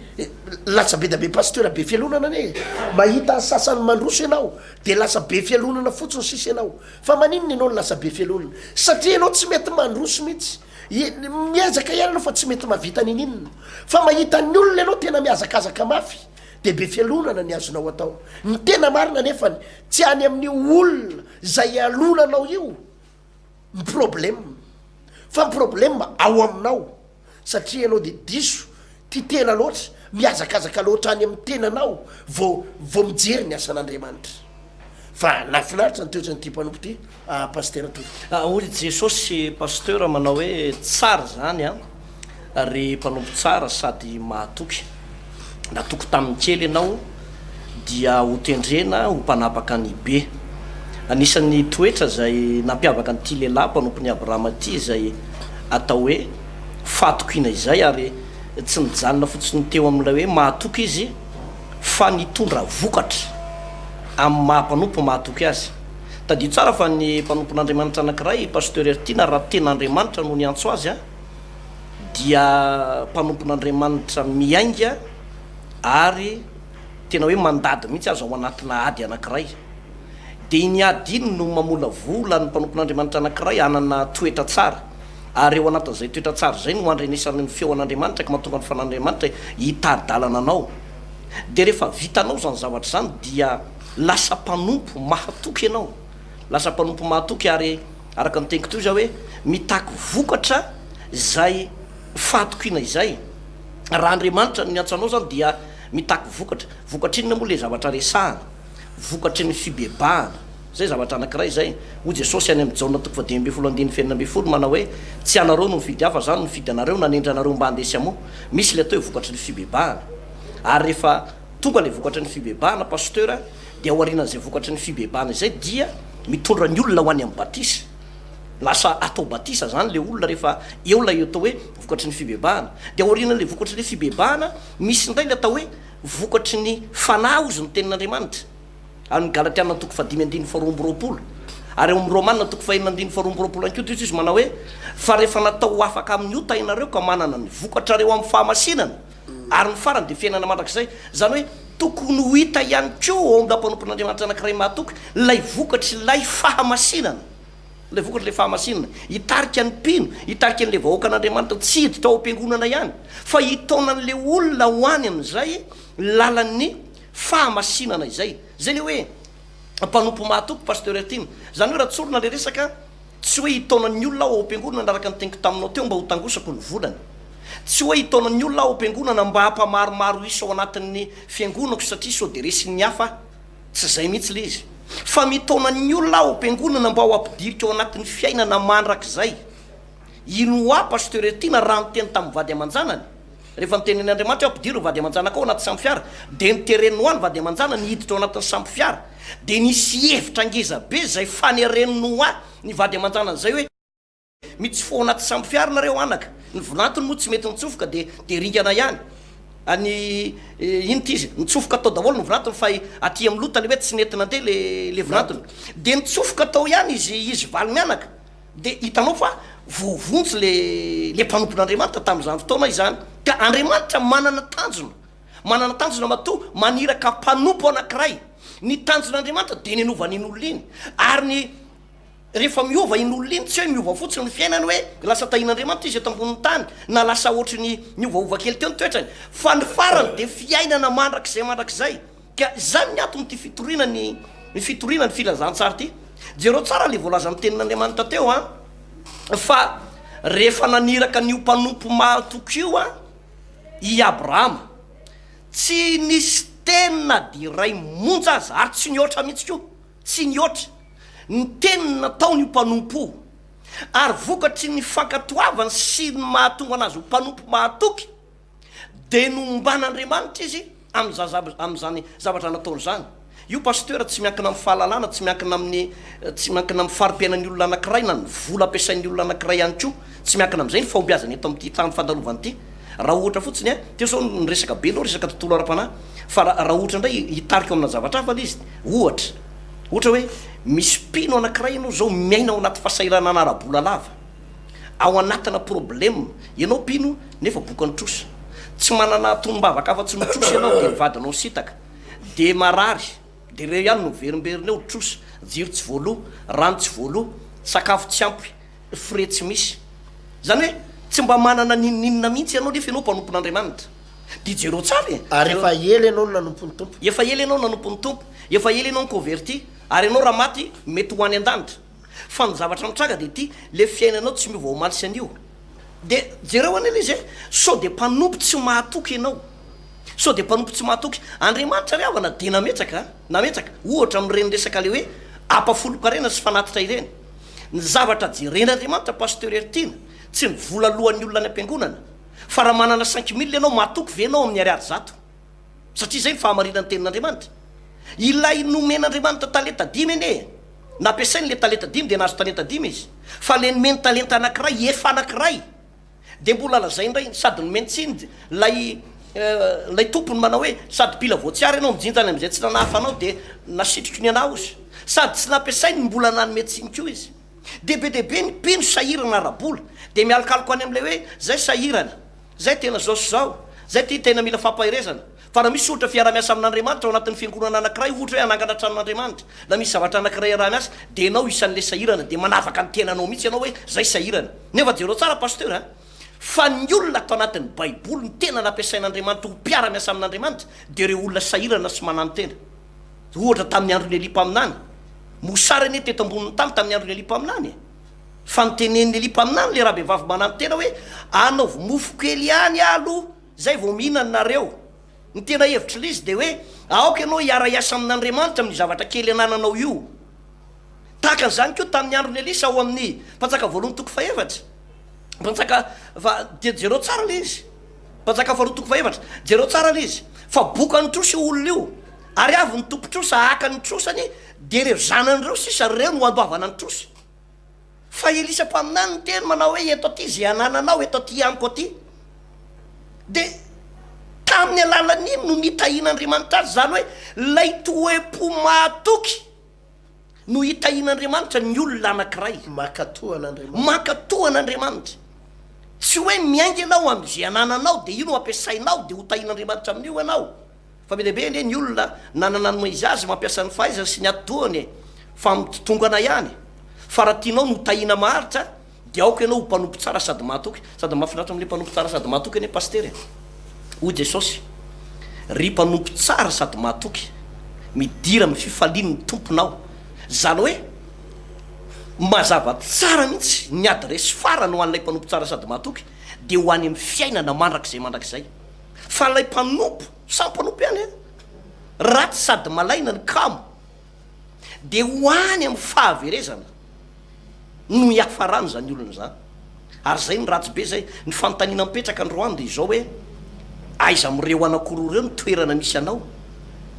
lasa be da be pasteur be fialonana anie e! Mahita ny sasany mandroso ianao de lasa be fialonana fotsiny sisa ianao. Fa maninona ianao no lasa be fialonana? Satria ianao tsy mety mandroso mihitsy. Miezaka ihany ianao fa tsy mety mahavita ninininona. Fa mahita ny olona ianao tena mihazakazaka mafy de be fialonana ny azonao atao. Ny tena marina anefany tsy any amin'io olona izay ialonanao io ny problème fa ny problème ao aminao satria ianao dia diso tia tena loatra, mihazakazaka loatra any amin'ny tenanao vao vao mijery ny asan'Andriamanitra. Fa nahafinaritra ny toetran'ity mpanompo ity Pasitera Tovo. Hoy Jesosy Pasteur manao hoe tsara izany an, ry mpanompo tsara sady mahatoky. Natoky tamin'ny kely ianao dia hotendrena ho mpanapaka ny be. Anisan'ny toetra izay nampiavaka an'ity lehilahy mpanompon'i Abrahama ity izay atao hoe fahatokiana izay, ary tsy nijanona fotsiny teo amin'ilay hoe mahatoky izy fa nitondra vokatra amin'ny maha mpanompo mahatoky azy. Tadidio tsara fa ny mpanompon'Andriamanitra anankiray, Pasteur Heritiana, raha tena Andriamanitra no niantso azy, dia mpanompon'Andriamanitra miainga ary tena hoe mandady mihitsy aza ao anatina ady anankiray. Dia iny ady iny no mamolavola ny mpanompon'Andriamanitra anankiray hanana toetra tsara. Ary ao anatin'izay toetra tsara izay no andrenesany ny feo an'Andriamanitra ka mahatonga ny Fanahin'Andriamanitra hitari-dalana anao. Dia rehefa vitanao izany zavatra izany dia lasa mpanompo mahatoky ianao. Lasa mpanompo mahatoky ary araka ny teniko teo iza hoe mitaky vokatra izay fahatokiana izay. Raha Andriamanitra no niantso anao izany dia mitaky vokatra. Vokatra inona moa ilay zavatra resahana? Vokatry ny fibebahana. Izay zavatra anankiray izay. Hoy Jesosy any amin'ny Jaona toko faha-15 andininy faha-16 manao hoe, Tsy anareo no nifidy ahy fa izaho no nifidy anareo, nanendry anareo mba handeha sy hamoa. Misy ilay atao hoe vokatry ny fibebahana. Ary rehefa tonga ilay vokatry ny fibebahana Pasteur dia aorianan'izay vokatry ny fibebahana izay dia mitondra ny olona ho any amin'ny batisa. Lasa atao batisa zany le olona rehefa eo ilay atao hoe vokatry ny fibebahana. Dia aorianan'ilay vokatry ilay fibebahana, misy indray ilay atao hoe vokatry ny fanahy hozy ny tenin'Andriamanitra. Any Galatiana toko fahadimy andininy faharoa amby roapolo. Ary ao amin'ny Romana toko fahenina andininy faharoa amby roapolo ihany koa dia hoy izy manao hoe, Fa rehefa natao ho afaka amin'ny ota ianareo ka manana ny vokatrareo amin'ny fahamasinana, Ary ny farany dia fiainana mandrakizay. Izany hoe tokony ho hita ihany koa ao amin'ilay mpanompon'Andriamanitra anankiray mahatoky ilay vokatr'ilay fahamasinana. Ilay vokatr'ilay fahamasinana. Hitarika ny mpino, hitarika an'ilay vahoakan'Andriamanitra tsy hiditra ao am-piangonana ihany, fa hitaona an'ilay olona ho any amin'izay lalan'ny fahamasinana izay. Izay ilay hoe mpanompo mahatoky, Pasteur Hertine. Izany hoe raha tsorina ilay resaka. Tsy hoe hitaona ny olona aho ao am-piangonana araka ny teniko taminao teo mba ho tangosako ny volany. Tsy hoe hitaona ny olona aho ao am-piangonana mba hampamaromaro isa ao anatin'ny fiangonako satria sao dia resin'ny hafa aho. Tsy izay mihitsy ilay izy. Fa mitaona ny olona aho ao am-piangonana mba ho ampidiriko ao anatin'ny fiainana mandrakizay. I Noa, Pasteur Tiana, raha niteny tamin'ny vady aman-janany, rehefa nitenenin' Andriamanitra hoe ampidiro ny vady aman-janakao ao anaty sambo fiara, dia noteren'i Noa ny vady aman-janany hiditra ao anatin'ny sambo fiara. Dia nisy hevitra ngeza be izay faneren'i Noa ny vady aman-janany izay hoe, Mitsofoha ao anaty sambo fiara nareo anaka, ny volantiny moa tsy mety mitsofoka dia dia ringana ihany. Any ino ity izy, nitsofoka tao daholo ny volantiny fa aty amin'ny lota le hoe tsy nety nandeha le le volantiny. Dia nitsofoka tao ihany izy izy valo mianaka. Dia hitanao fa voavonjy le le mpanompon'Andriamanitra tamin'izany fotoana izany. Ka Andriamanitra manana tanjona, manana tanjona matoa maniraka mpanompo anankiray. Ny tanjon'Andriamanitra dia ny hanova an'iny olona iny. Ary ny rehefa miova iny olona iny, tsy hoe miova fotsiny ny fiainany hoe lasa tahian'Andriamanitra izy eto ambonin'ny tany, na lasa ohatry ny niovaova kely teo ny toetrany, fa ny farany dia fiainana mandrakizay mandrakizay. Ka izany ny anton'ity fitoriana ny ny fitoriana ny filazantsara ity. Jereo tsara ilay voalazan'ny tenin'Andriamanitra teo an, fa rehefa naniraka an'io mpanompo mahatoky io an i Abrahama, tsy nisy teny na dia iray monja aza, ary tsy nihoatra mihitsy koa, tsy nihoatra, ny teny nataon'io mpanompo io. Ary vokatry ny fankatoavany sy ny mahatonga anazy ho mpanompo mahatoky, Dia nomban'Andriamanitra izy amin'izany zavatra nataony izany. Io Pasteur tsy miankina amin'ny fahalalana, tsy miankina amin'ny tsy miankina amin'ny fari-piainan'ny olona anankiray na ny vola ampiasain'ny olona anankiray ihany koa. Tsy miankina amin'izay ny fahombiazana eto amin'ity tany fandalovana ity. Raha ohatra fotsiny an, teo izao niresaka be aloha resaka tontolo ara-panahy, fa raha ohatra indray hitarika ao amina zavatra hafa ilay izy, ohatra, ohatra hoe misy mpino anankiray ianao izao miaina ao anaty fahasahiranana ara-bola lava. ao anatina problème ianao mpino nefa bokan'ny trosa tsy manana tonom-bavaka afa-tsy ny trosa ianao dia ny vadinao nisintaka dia marary dia ireo ihany no miverimberina eo trosa jiro tsy voaloa rano tsy voaloa sakafo tsy ampy frais tsy misy izany hoe tsy mba manana n'inon'inona mihitsy ianao nefa ianao mpanompon'Andriamanitra dia jereo tsara e Ary efa ela ianao no nanompo ny Tompo. Efa ela ianao nanompo ny Tompo, efa ela ianao ni-converti, ary ianao raha maty mety ho any an-danitra. Fa ny zavatra mitranga dia ity, le fiainanao tsy miova omaly sy anio. Dia jereo anie le izy e, sao dia mpanompo tsy mahatoky ianao. Sao dia mpanompo tsy mahatoky. Andriamanitra ry havana dia nametraka, nametraka, ohatra amin'ireny resaka le hoe ampafolon-karena sy fanatitra ireny. Ny zavatra jeren'Andriamanitra Pasteur Heritiana, tsy ny vola aloan'ny olona any am-piangonana, fa raha manana cinq mille ianao, mahatoky ve ianao amin'ny ariary zato? Satria izay ny fahamarinan'ny tenin'Andriamanitra. Ilay nomen'Andriamanitra talenta dimy anie, nampiasainy ilay talenta dimy dia nahazo talenta dimy izy. Fa ilay nomeny talenta anankiray, efa anankiray, dia mbola lazainy indray, sady nomeny tsiny ilay ilay tompony manao hoe, sady mpila voatsiary ianao, mijinja any amin'izay tsy nanahafa anao, dia nasitriko ny anao izy. Sady tsy nampiasainy no mbola nanome tsiny koa izy. Dia be dia be ny mpino sahirana ara-bola, dia mialokaloka any amin'ilay hoe, zay sahirana. Zay tena zao sy zao. Zay ty tena mila fampaherezana. Fa raha misy ohatra fiaraha-miasa amin'Andriamanitra ao anatin'ny fiangonana anakiray, ohatra hoe hanangana tranon'Andriamanitra, na misy zavatra anakiray iaraha-miasa, dia ianao isan'le sahirana, dia manavaka ny tenanao mihitsy ianao hoe zay sahirana. Nefa jereo tsara Pasteur a, fa ny olona ato anatin'ny baiboly ny tena nampiasain'Andriamanitra ho mpiara-miasa amin'Andriamanitra dia ireo olona sahirana sy mananontena. Ohatra tamin'ny andron'i Elia mpaminany. Mosary anie teto ambonin'ny tany tamin'ny andron'i Elia mpaminany e. Fa notenenin'i Elia mpaminany ilay rabehivavy mananotena hoe, Anaovy mofo kely ihany aho aloha, izay vao mihinana nareo. Ny tena hevitr'ilay izy dia hoe, aoka ianao hiara-hiasa amin'Andriamanitra amin'io zavatra kely anananao io. Tahaka an'izany koa tamin'ny andron'i Elisa ao amin'ny Mpanjaka voalohany toko fahefatra. Mpanjaka fa dia jereo tsara ilay izy. Mpanjaka faharoa toko fahefatra. Jereo tsara ilay izy. Fa bokan'ny trosa io olona io. Ary avy ny tompon-trosa haka ny trosany, dia ireo zanany ireo sisa ireo no handoavana ny trosa. Fa Elisa mpaminany niteny manao hoe, Eto aty izay anananao, eto aty amiko aty. Dia tamin'ny alalan'iny no nitahian'Andriamanitra azy, izany hoe ilay toe-po mahatoky no hitahian'Andriamanitra ny olona anankiray. Mankatò an'Andriamanitra. Mankatò an'Andriamanitra. Tsy hoe miainga ianao amin'izay anananao dia io no ampiasainao dia hotahian'Andriamanitra amin'io ianao. Fa be dia be anie ny olona nanana ny maha izy azy mampiasa ny fahaizany sy ny atidohany e! Fa mitotongana ihany. Fa raha tianao ny ho tahiana maharitra dia aoka ianao ho mpanompo tsara sady mahatoky. Sady mahafinaritra amin'ilay mpanompo tsara sady mahatoky anie Pasitera e! Hoy Jesosy, Ry mpanompo tsara sady mahatoky, midira amin'ny fifalian'ny Tomponao. Izany hoe. Mazava tsara mihitsy ny adiresy farany ho an'ilay mpanompo tsara sady mahatoky dia ho any amin'ny fiainana mandrakizay mandrakizay. Fa ilay mpanompo, samy mpanompo ihany an, ratsy sady malaina ny kamo dia ho any amin'ny fahaverezana no hiafarany izany olona izany. Ary izay no ratsy be izay. Ny fanontaniana mipetraka androany dia izao hoe, aiza amin'ireo anankiroa ireo ny toerana misy anao?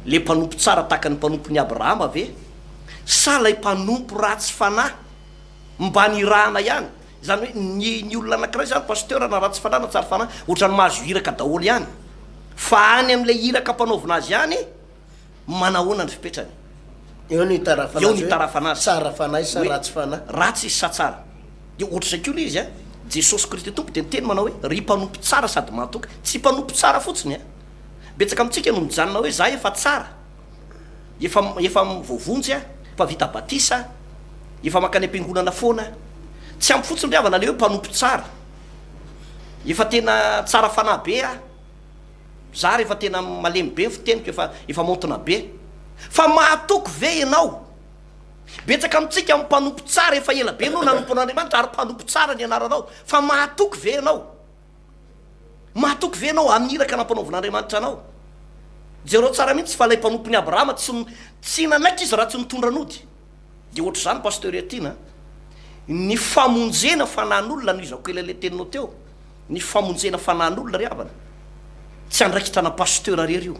Ilay mpanompo tsara tahaka ny mpanompon'i Abrahama ve? Sa ilay mpanompo ratsy fanahy mba nirahana ihany? Izany hoe ny ny olona anankiray izany pasteur na ratsy fanahy na tsara fanahy ohatran'ny mahazo iraka daholo ihany. Fa any amin'ilay iraka ampanaovina azy any manahoana ny fipetrany? Eo no itarafana Eo azy no hoe itarafana azy. tsara fanahy sa Hoe ratsy fanahy. ratsy izy sa tsara. Dia ohatr'izay koa ilay izy an. Jesosy Kristy Tompo dia niteny manao hoe, ry mpanompo tsara sady mahatoky. Tsy mpanompo tsara fotsiny an. Betsaka amintsika no mijanona hoe za efa tsara. Efa efa voavonjy aho, efa vita batisa aho, efa mankany am-piangonana foana aho. Tsy ampy fotsiny ry havana ilay hoe mpanompo tsara. Efa tena tsara fanahy be aho. Za ary efa tena malemy be ny fiteniko, efa efa maontina be. Fa mahatoky ve ianao? Betsaka amintsika ny mpanompo tsara, efa ela be ianao nanompo an'Andriamanitra ary mpanompo tsara ny anaranao. Fa mahatoky ve ianao? Mahatoky ve ianao amin'ny iraka nampanaovin'Andriamanitra anao? Jereo tsara mihitsy fa ilay mpanompon'i Abrahama tsy tsy nanaiky izy raha tsy nitondra nody. Dia ohatr'izany Pasteur Etiana a! Ny famonjena fanahin'olona no izako kely ilay teninao teo, ny famonjena fanahin'olona ry havana, tsy andraikitra ana Pasteur irery io,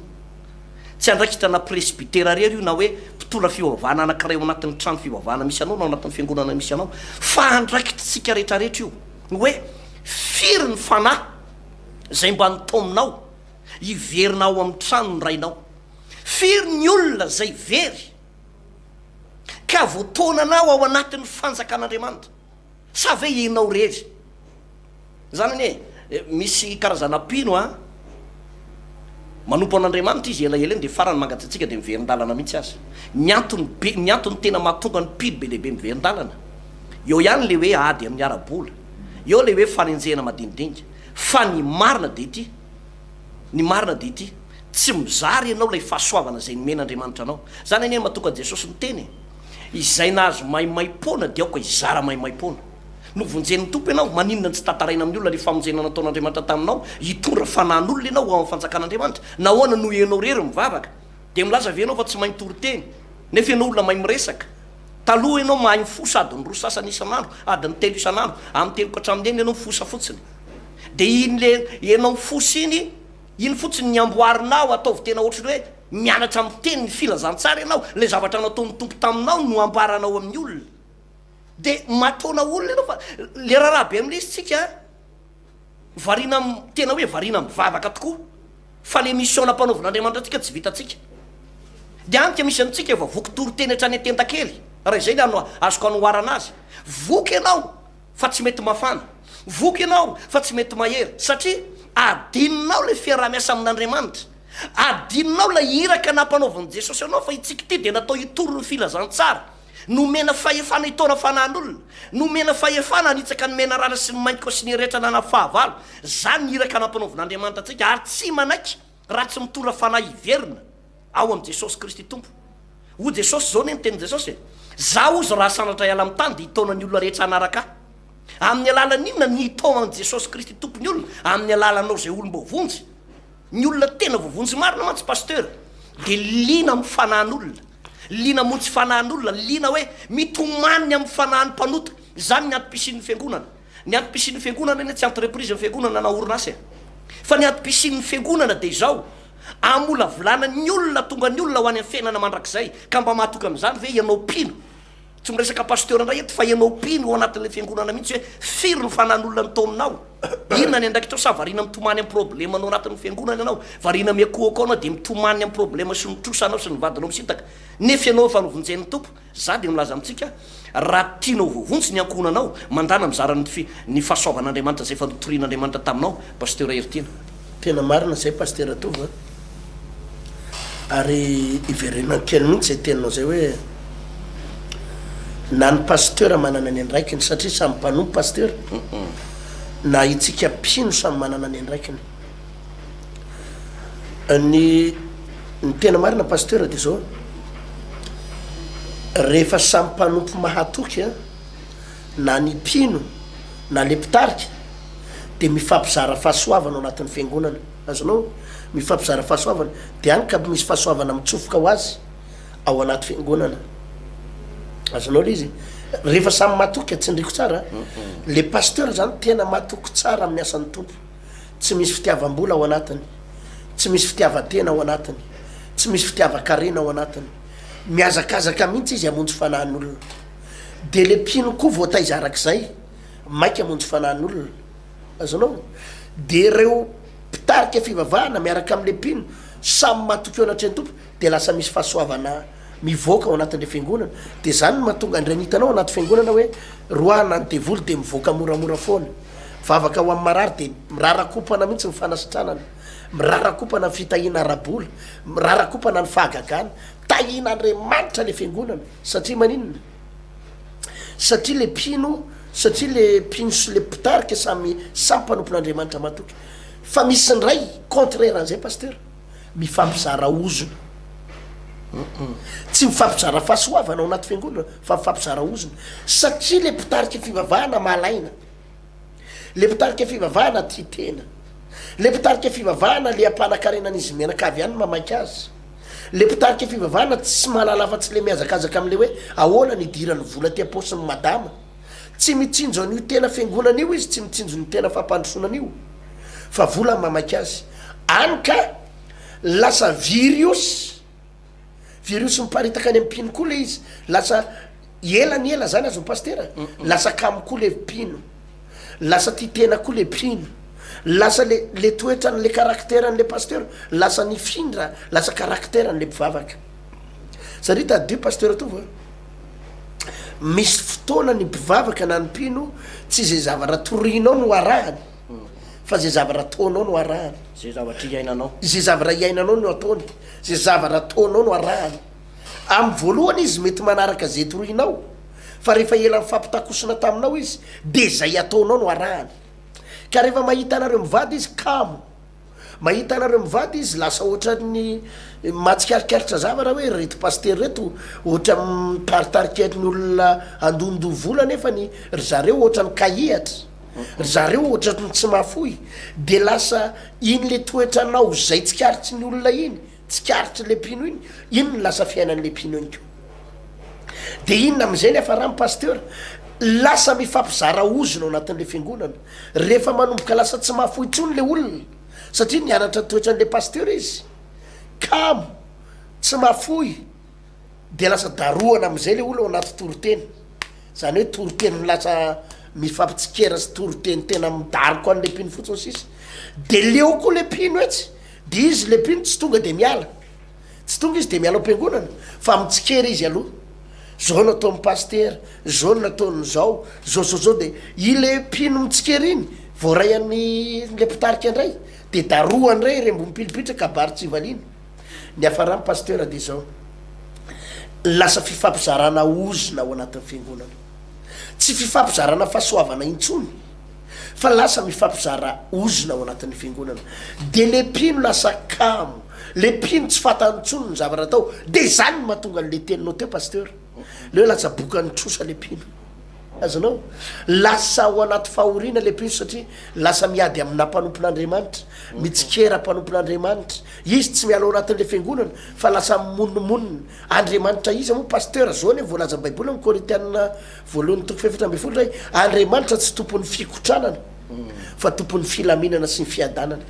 tsy andraikitra ana Presbytera irery io na hoe mpitondra fivavahana anankiray ao anatin'ny trano fivavahana misy anao na ao anatin'ny fiangonana misy anao, fa andraikitritsika rehetrarehetra io. Ny hoe firy ny fanahy izay mba notaominao hiverina ao amin'ny tranon'ny Rainao? Firy ny olona izay very ka voataonanao ao anatin'ny fanjakan'Andriamanitra? Sa ve ianao irery? Izany anie e, misy karazana mpino an, manompo an'Andriamanitra izy elaela eny dia farany mangatsiatsiaka dia miverin-dalana mihitsy aza. Ny antony be, ny antony tena mahatonga ny mpino be dia be miverin-dalana, eo ihany ilay hoe ady amin'ny ara-bola, eo ilay hoe fanenjehana madinidinika, fa ny marina dia ity, ny marina dia ity, tsy mizara ianao ilay fahasoavana izay nomen'Andriamanitra anao. Izany anie no mahatonga an'i Jesosy niteny e, izay nahazo maimaim-poana dia aoka hizara maimaim-poana. Novonjen'ny Tompo ianao, maninona no tsy tantaraina amin'ny olona ilay famonjena nataon'Andriamanitra taminao? Hitondra fanahin'olona ianao ho ao amin'ny fanjakan'Andriamanitra. Nahoana no ianao irery mivavaka? Dia milaza ve ianao fa tsy mahay mitory teny? Nefa ianao olona mahay miresaka. Taloha ianao mahay mifosa adiny roa sasany isan'andro, adiny telo isan'andro, amin'ny telo ka hatramin'ny enina ianao mifosa fotsiny. Dia iny le ianao mifosa iny, iny fotsiny ny amboarinao, ataovy tena ohatran'ny hoe mianatra miteny ny filazantsara ianao, ilay zavatra nataon'ny Tompo taminao no ambaranao amin'ny olona. Dia mataona olona ianao fa le raharaha be amin'ilay izy tsika variana tena hoe variana mivavaka tokoa fa le mission nampanaovin'Andriamanitra antsika tsy vitantsika. Dia any ka misy antsika efa voky toriteny hatrany an-tendakely raha izay no azoko anoharana azy. Voky ianao fa tsy mety mafana, voky ianao fa tsy mety mahery satria adinonao ilay fiaraha-miasa amin'Andriamanitra, adinonao ilay iraka nampanaovin'i Jesosy anao fa itsika ity dia natao hitory ny filazantsara. Nomena fahefana hitaona fanahin'olona. Nomena fahefana hanitsaka ny menarana sy ny maingoka sy ny rehetra ananan'ny fahavalo. Izany ny iraka nampanaovin'Andriamanitra antsika, ary tsy manaiky raha tsy mitondra fanahy hiverina ao amin'i Jesosy Kristy Tompo. Hoy Jesosy, izao anie ny tenin'i Jesosy e, Izaho hozy raha sanatra hiala amin'ny tany dia hitaona ny olona rehetra hanaraka ahy. Amin'ny alalan'ny inona no hitaoman'i Jesosy Kristy Tompo ny olona? Amin'ny alalanao izay olom-boavonjy. Ny olona tena voavonjy marina mantsy Pasteur dia liana amin'ny fanahin'olona, liana hamonjy fanahin'olona, liana hoe mitomany ny amin'ny fanahin'ny mpanota. Izany ny antom-pisian'ny fiangonana. Ny antom-pisian'ny fiangonana anie tsy entreprise ny fiangonana na orinasa e. Fa ny antom-pisian'ny fiangonana dia izao, hamolavolana ny olona tonga ny olona ho any amin'ny fiainana mandrakizay. Ka mba mahatoky amin'izany ve ianao mpino? Tsy miresaka pasteur indray eto fa ianao mpino ao anatin'ilay fiangonana mihitsy hoe firy ny fanan'olona notaominao? Inona ny andraikitrao sa variana mitomany amin'ny problemanao anatin'ny fiangonana ianao? Variana miakohoka ao ianao dia mitomany amin'ny problema sy ny trosanao sy ny vadinao misintaka nefa ianao efa novonjen'ny Tompo? Za dia milaza amintsika raha tianao voavonjy ny ankohonanao mandana mizara ny ny fahasoavan'Andriamanitra izay efa notorian'Andriamanitra taminao Pasteur Heritiana. Tena marina izay Pasitera Tovo a! Ary iverenako kely mihitsy izay teninao izay hoe na ny pasteur manana ny andraikiny satria samy mpanompo pasteur, na itsika mpino samy manana ny andraikiny. Ny ny tena marina pasteur dia izao, rehefa samy mpanompo mahatoky an. na ny mpino na le mpitarika de mifampizara fahasoavana ao anatin'ny fiangonana. Azonao? Mifampizara fahasoavana. De any ka misy fahasoavana mitsofoka ho azy ao anaty fiangonana. Azonao le izy? Rehefa samy matoky, tsindriko tsara, le pasteur zany tena matoky tsara amin'ny asan'ny Tompo. Tsy misy fitiavam-bola ao anatiny, tsy misy fitiavan-tena ao anatiny, tsy misy fitiavan-karena ao anatiny. Mihazakazaka mihitsy izy hamonjy fanahin'olona. Dia le mpino koa voataiza arak'izay, maika hamonjy fanahin'olona. Azonao? Dia ireo mpitarika fivavahana miaraka amin'le mpino, samy matoky eo anatrehan'ny Tompo, dia lasa misy fahasoavana mivoaka ao anatin'le fiangonana. Dia zany no mahatonga an'ireny hitanao anaty fiangonana hoe roahana ny devoly dia mivoaka moramora foana. Mivavaka ho amin'ny marary dia mirarakopana mihitsy ny fanasitranana, mirarakopana ny fitahiana ara-bola, mirarakopana ny fahagagana. Tahian'Andriamanitra le fiangonana satria maninona? Satria le mpino, satria le mpino sy le mpitarika samy samy mpanompon'Andriamanitra matoky. Fa misy indray contraire an'izay pasteur, mifampizara ozona. Tsy mifampizara fahasoavana ao anaty fiangonana fa mifampizara ozona. Satria le mpitarika fivavahana malaina. Le mpitarika fivavahana tia tena. Le mpitarika fivavahana le ampanakarenan'izy mianakavy ihany no mamaika azy. Le mpitarika fivavahana tsy mahalala afa-tsy le mihazakazaka amle hoe ahoana ny hidiran'ny vola aty am-paosin'i madama. Tsy mitsinjo an'io tena fiangonana io izy, tsy mitsinjo ny tena fampandrosoana an'io fa vola no mamaika azy. Any ka lasa viriosy. Virus miparitaka any amin'ny mpino koa le izy, lasa ela ny ela zany azon'i pasitera, lasa kamo koa le mpino, lasa tia tena koa le mpino, lasa le le toetran'le caractère-n'le pasteur lasa nifindra, lasa caractère-n'le mpivavaka. Satria tadidio pasteur Tovo a, misy fotoana ny mpivavaka na ny mpino tsy ze zavatra torianao no arahany fa ze zavatra ataonao no arahany. Ze zavatra iainanao. Ze zavatra iainanao no ataony. Ze zavatra ataonao no arahany. Amin'ny voalohany izy mety manaraka ze toroinao, fa rehefa ela nifampitakosona taminao izy de zay ataonao no arahany. Ka rehefa mahita anareo mivady izy kamo, mahita anareo mivady izy lasa ohatran'ny mahatsikarikaritra zavatra hoe reto pasitera reto ohatra mitaritarika ny olona handondoa vola nefa ny ry zareo ohatran'ny kahihatra, ry zareo ohatran'ny tsy mahafoy, de lasa Iny le toetranao zay tsikaritry ny olona iny, tsikaritry le mpino iny, iny no lasa fiainan'le mpino iny koa. De inona amizay ny hafarany pasteur? Lasa mifampizara ozona ao anatin'le fiangonana, rehefa manomboka lasa tsy mahafoy intsony le olona, satria nianatra ny toetran'le pasteur izy, kamo, tsy mahafoy, de lasa darohana amizay le olona ao anaty toriteny. Zany hoe toriteny lasa mifampitsikera sy toriteny tena midaroka an'le mpino fotsiny sisa. De leo koa le mpino etsy, de izy le mpino tsy tonga de miala, tsy tonga izy de miala ao am-piangonana fa mitsikera izy aloha, zao no ataon'ny pasitera, zao no nataon'izao, zao zao zao de i le mpino mitsikera iny voaray an'ny le mpitarika indray de darohany indray ery ambony pilipitra kabary tsy valiana. Niafaran'ny pasteur dia izao, lasa fifampizarana ozona ao anatin'ny fiangonana. Tsy fifampizarana fahasoavana intsony fa lasa mifampizara ozona ao anatin'ny fiangonana. Dia le mpino lasa kamo, le mpino tsy fantany intsony ny zavatra atao. Dia izany no mahatonga an'le teninao teo pasteur, le hoe lasa bokan'ny trosa le mpino. Azonao? Lasa ao anaty fahoriana le mpino satria lasa miady amina mpanompon'Andriamanitra, mitsikera mpanompon'Andriamanitra. Izy tsy miala ao anatin'le fiangonana fa lasa mimonomonona. Andriamanitra iza moa Pasteur? Zao anie voalazan'ny baiboly amin'ny Korintiana voalohany toko faha-14 hoe Andriamanitra tsy tompon'ny fikotranana fa tompon'ny filaminana sy ny fiadanana.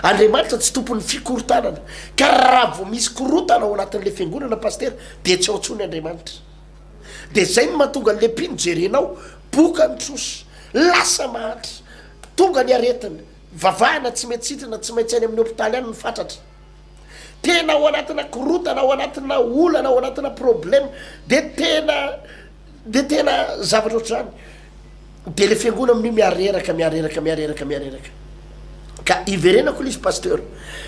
Andriamanitra tsy tompon'ny fikorontanana. Ka raha vao misy korotana ao anatin'le fiangonana Pasteur dia tsy ao intsony Andriamanitra. De zay no mahatonga an'le mpino jerenao boka ny trosa, lasa mahantra, tonga ny aretina, vavahana tsy mety sitrana, tsy maintsy any amin'ny hopitaly any ny fatratra. Tena ao anatina korotana, ao anatina olana, ao anatina problème, de tena de tena zavatra ohatr'izany. De le fiangona amin'io mihareraka, mihareraka, mihareraka, mihareraka. Ka iverenako le izy pasteur,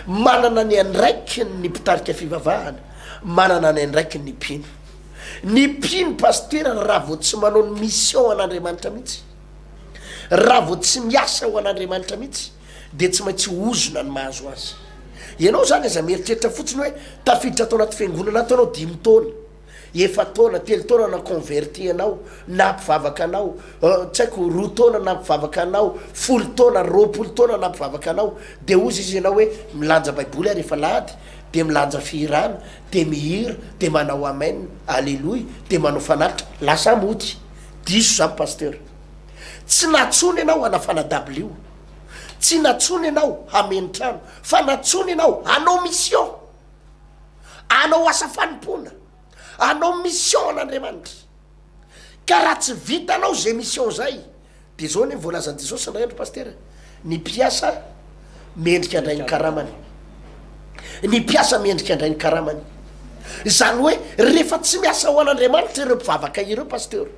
manana ny andraikiny ny mpitarika fivavahana, manana ny andraikiny ny mpino. Ny mpino pasitera raha vao tsy manao ny mission an'Andriamanitra mihitsy, raha vao tsy miasa ho an'Andriamanitra mihitsy dia tsy maintsy ozona ny mahazo azy. Ianao izany aza mieritreritra fotsiny hoe tafiditra ato anaty fiangonana ato ianao dimy taona. Efa-taona, telo taona na converti anao, na mpivavaka anao, tsy haiko, roa taona na mpivavaka anao, folo taona, 20 taona na mpivavaka anao, dia hozy izy ianao hoe milanja baiboly aho rehefa alahady, dia milanja fihirana, dia mihira, dia manao amen, aleloia, dia manao fanatitra, lasa aho mody. Diso izany pasteur. Tsy nantsoina ianao hanafana dabilio, tsy nantsoina ianao hameno trano, fa nantsoina ianao hanao mission. Hanao asa fanompoana, hanao mission an'Andriamanitra. Ka raha tsy vitanao zay mission zay, de zao anie voalazan'i Jesosy indray andro Pasitera, ny mpiasa mendrika handray ny karamany. Ny mpiasa mendrika handray ny karamany. Izany hoe rehefa tsy miasa ho an'Andriamanitra ireo mpivavaka ireo Pasteur,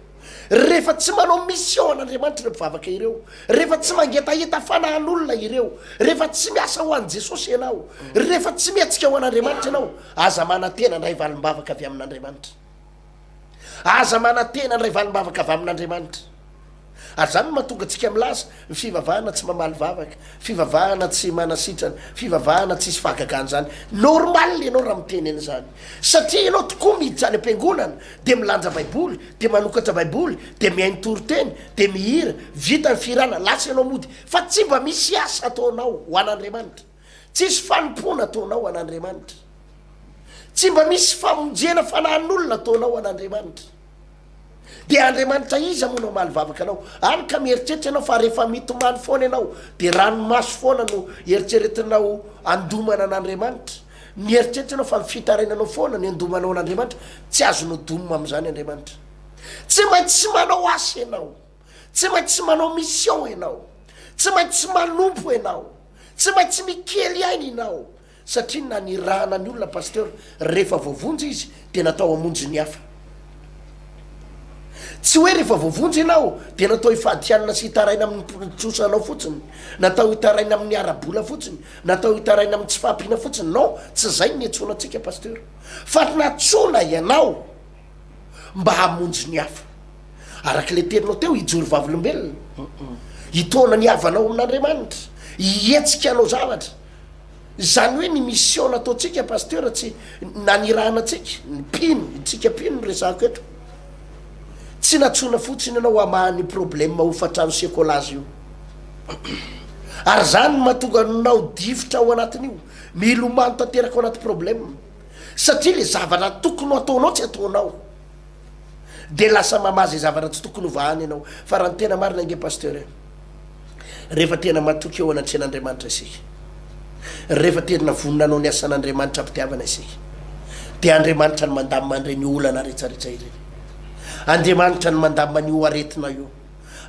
Rehefa tsy manao mission an'Andriamanitra ireo mpivavaka ireo, rehefa tsy mangetaheta fanahin'olona ireo, rehefa tsy miasa ho an'i Jesosy ianao, rehefa tsy mihetsika ho an'Andriamanitra ianao, aza manantena handray valim-bavaka avy amin'Andriamanitra. Aza manantena handray valim-bavaka avy amin'Andriamanitra. Ary izany no mahatonga antsika milaza, ny fivavahana tsy mamaly vavaka, fivavahana tsy manasitrana, fivavahana tsisy fahagagana izany. Normal ianao raha miteny an'izany. Satria ianao tokoa miditra any am-piangonana, dia milanja baiboly, dia manokatra baiboly, dia mihaino toriteny, dia mihira, vita ny fihirana, lasa ianao mody. Fa tsy mba misy asa ataonao ho an'Andriamanitra. Tsisy fanompoana ataonao ho an'Andriamanitra. Tsy mba misy famonjena fanahin'olona ataonao ho an'Andriamanitra. Dia Andriamanitra iza moa no hamaly vavaka anao? Any ka mieritreritra ianao fa rehefa mitomany foana ianao dia ranomaso foana no eritreretinao andomana an'Andriamanitra. Mieritreritra ianao fa ny fitarainanao foana ny andomanao an'Andriamanitra. Tsy azonao domina amin'izany Andriamanitra. Tsy maintsy manao asa ianao. Tsy maintsy manao mission ianao. Tsy maintsy manompo ianao. Tsy maintsy mikely aina ianao. Satria nanirahana ny olona Pasteur rehefa voavonjy izy dia natao hamonjy ny hafa. Tsy hoe rehefa voavonjy ianao dia natao hifady hanina sy hitaraina amin'ny trosanao fotsiny, natao hitaraina amin'ny ara-bola fotsiny, natao hitaraina amin'ny tsy fahampiana fotsiny, non, tsy izay no niantsoana antsika Pasteur. Fa nantsoina ianao mba hamonjy ny hafa. Araka ilay teninao teo, hijoro vavolombelona, hitaona ny havanao amin'Andriamanitra, hihetsika hanao zavatra. Izany hoe ny mission nataontsika Pasteur tsy nanirahana antsika, ny mpino, itsika mpino no resahako eto. Tsy nantsoina fotsiny ianao hamaha ny problème hofantrano sekolage io. Ary izany no mahatonga anao difotra ao anatin'io, milomano tanteraka ao anaty problème. Satria le zavatra tokony ho ataonao tsy ataonao. Dia lasa mamaha izay zavatra tsy tokony hovahana ianao. Fa raha ny tena marina ange Pasteur e, rehefa tena matoky eo anatrehan'Andriamanitra isika, rehefa tena vonona hanao ny asan'Andriamanitra am-pitiavana isika, dia Andriamanitra no mandamina an'ireny olana rehetrarehetra ireny. Andriamanitra no mandamina an'io aretina io.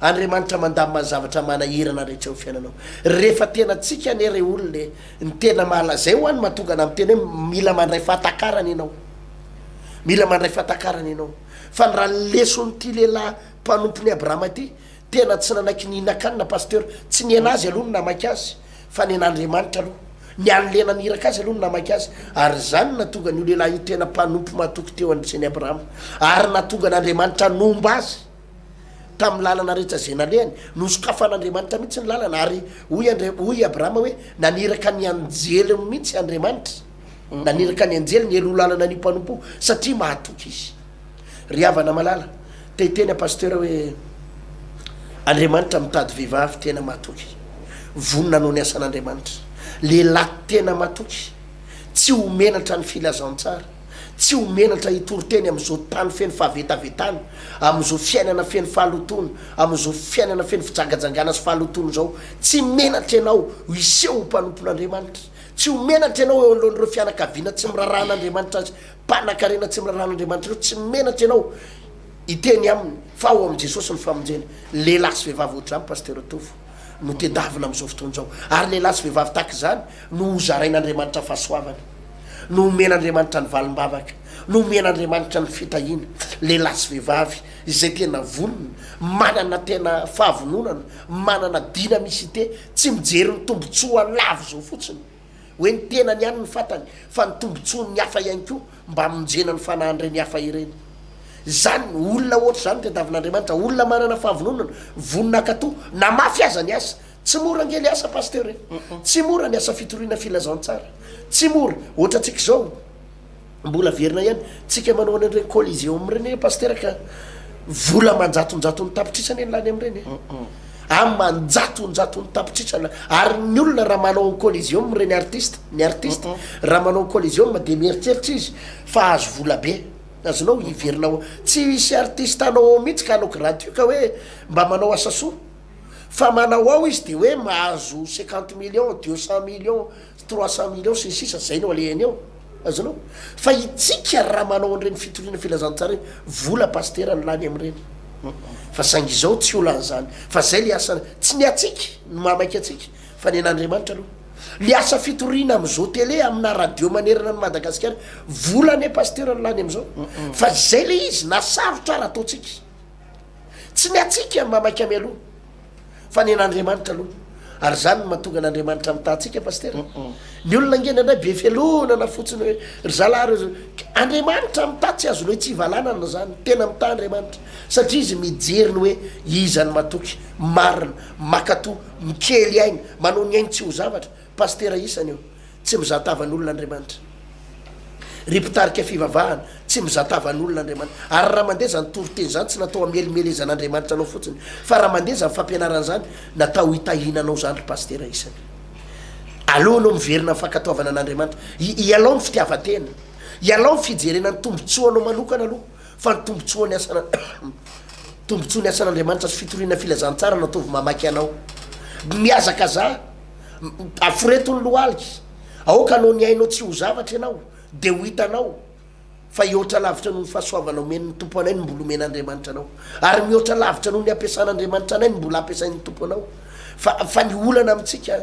Andriamanitra mandamina ny zavatra manahirana rehetra eo amin'ny fiainanao. Rehefa tena tsika anie re olona e, ny tena mahala, zay hoa no mahatonga anah miteny hoe mila mandray fahatakarana ianao. Mila mandray fahatakarana ianao. Fa ny raha ny leson'ity lehilahy mpanompon'i Abrahama ity, tena tsy nanaiky nihinan-kanina Pasteur, tsy ny an'azy aloha no namaika azy, fa ny an'Andriamanitra aloha. Ny an'ilay naniraka azy aloha no namaika azy. Ary izany no nahatonga an'io lehilahy io tena mpanompo mahatoky teo anatrehan'i Abrahama. Ary nahatonga an'Andriamanitra hanomba azy tamin'ny lalana rehetra izay nalehany. Nosokafan'Andriamanitra mihitsy ny lalana, ary hoy Andri-, hoy Abrahama hoe, naniraka ny anjeliny mihitsy Andriamanitra. Naniraka ny anjeliny hialoha lalana an'io mpanompo io, satria mahatoky izy. Ry havana malala, te hiteny aho Pasteur hoe, Andriamanitra mitady vehivavy tena mahatoky, vonona hanao ny asan'Andriamanitra. Lehilahy tena matoky, tsy ho menatra ny filazantsara, tsy ho menatra hitory teny amin'izao tany feno fahavetavetana, amin'izao fiainana feno fahalotoana, amin'izao fiainana feno fijangajangana sy fahalotoana izao. Tsy menatra ianao hiseho ho mpanompon'Andriamanitra. Tsy ho menatra ianao eo anoloan'ireo fianakaviana tsy miraharaha an'Andriamanitra sy mpanankarena tsy miraharaha an'Andriamanitra ireo. Tsy menatra ianao hiteny aminy fa ao amin'i Jesosy ny famonjena. Lehilahy sy vehivavy ohatr'izany Pasteur Tovo no tedavina amin'izao fotoana izao. Ary lehilahy sy vehivavy tahaka izany no hozarain'Andriamanitra fahasoavana, no homen'Andriamanitra ny valim-bavaka, no homen'Andriamanitra ny fitahiana. Lehilahy sy vehivavy izay tena vonona, manana tena fahavononana, manana dynamicité, tsy mijery ny tombotsoa lava izao fotsiny, hoe ny tenany ihany no fantany, fa ny tombotsoan'ny hafa ihany koa mba hamonjena ny fanahin'ireny hafa ireny. Izany, olona ohatr'izany no tadiavin'Andriamanitra, olona manana fahavononana, vonona hankatò, na mafy aza ny asa. Tsy mora ange le asa Pasteur e! Tsy mora ny asa fitoriana filazantsara. Tsy mora. Ohatrantsika izao. Mbola averina ihany, tsika manao an'ireny coliseum ireny anie Pasitera ka vola aman-jatonjatony tapitrisa anie ny lany amin'ireny e. Aman-jatonjatony tapitrisa ny lany. Ary ny olona raha manao coliseum ireny artiste, ny artiste raha manao coliseum dia mieritreritra izy fa hahazo vola be. Azonao hiverina ao. Tsy hisy artiste hanao ao mihitsy ka hanao gratuit ka hoe mba manao asa soa. Fa manao ao izy dia hoe mahazo cinquante millions, 200 millions, 300 millions sy ny sisa zay no alehany eo. Azonao? Fa itsika raha manao an'ireny fitoriana filazantsara ireny, vola pasitera no lany amin'ireny. Fa saingy izao tsy ho lany zany. Fa zay le asa, tsy ny antsika no mahamaika antsika fa ny an'Andriamanitra aloha. Le asa fitoriana amin'izao tele, amina radio manerana an'i Madagasikara, vola anie pasitera no lany amin'izao. Fa zay le izy, na sarotra ara ataontsika. Tsy ny antsika no mamaika mialoha fa ny an'Andriamanitra aloha. Ary izany no mahatonga an'Andriamanitra mitaha antsika Pasitera. Ny olona ange indraindray be fialonana fotsiny hoe ry zalahy ireo zao. Andriamanitra mitaha tsy azonao itsivalanana izany. Tena mitaha Andriamanitra satria izy mijery ny hoe iza no matoky, marina, makato, mikely aina, manao ny ainy tsy ho zavatra. Pasitera isany io. Tsy mizaha tavan'olona Andriamanitra. Ry mpitarika fivavahana, tsy mizaha tavan'olona Andriamanitra. Ary raha mandeha izany toriteny izany, tsy natao hamelimelezan'Andriamanitra anao fotsiny, fa raha mandeha izany fampianarana izany, natao hitahiana anao izany ry pasitera isany. Aleo ianao miverina amin'ny fankatoavana an'Andriamanitra. Ialao ny fitiavan-tena. Ialao ny fijerena ny tombontsoanao manokana aloha, fa ny tombontsoan'ny asana tombontsoan'ny asan'Andriamanitra sy fitoriana filazantsara no ataovy mamaky anao. Mihazakazaha. Aforeto ny lohalika. Aoka hanao ny ainao tsy ho zavatra ianao, dia ho hitanao fa hihoatra lavitra noho ny fahasoavana omen'ny Tompo anay no mbola omen'Andriamanitra anao. Ary mihoatra lavitra noho ny ampiasan'Andriamanitra anay no mbola ampiasain'ny Tompo anao. Fa, fa ny olana amintsika,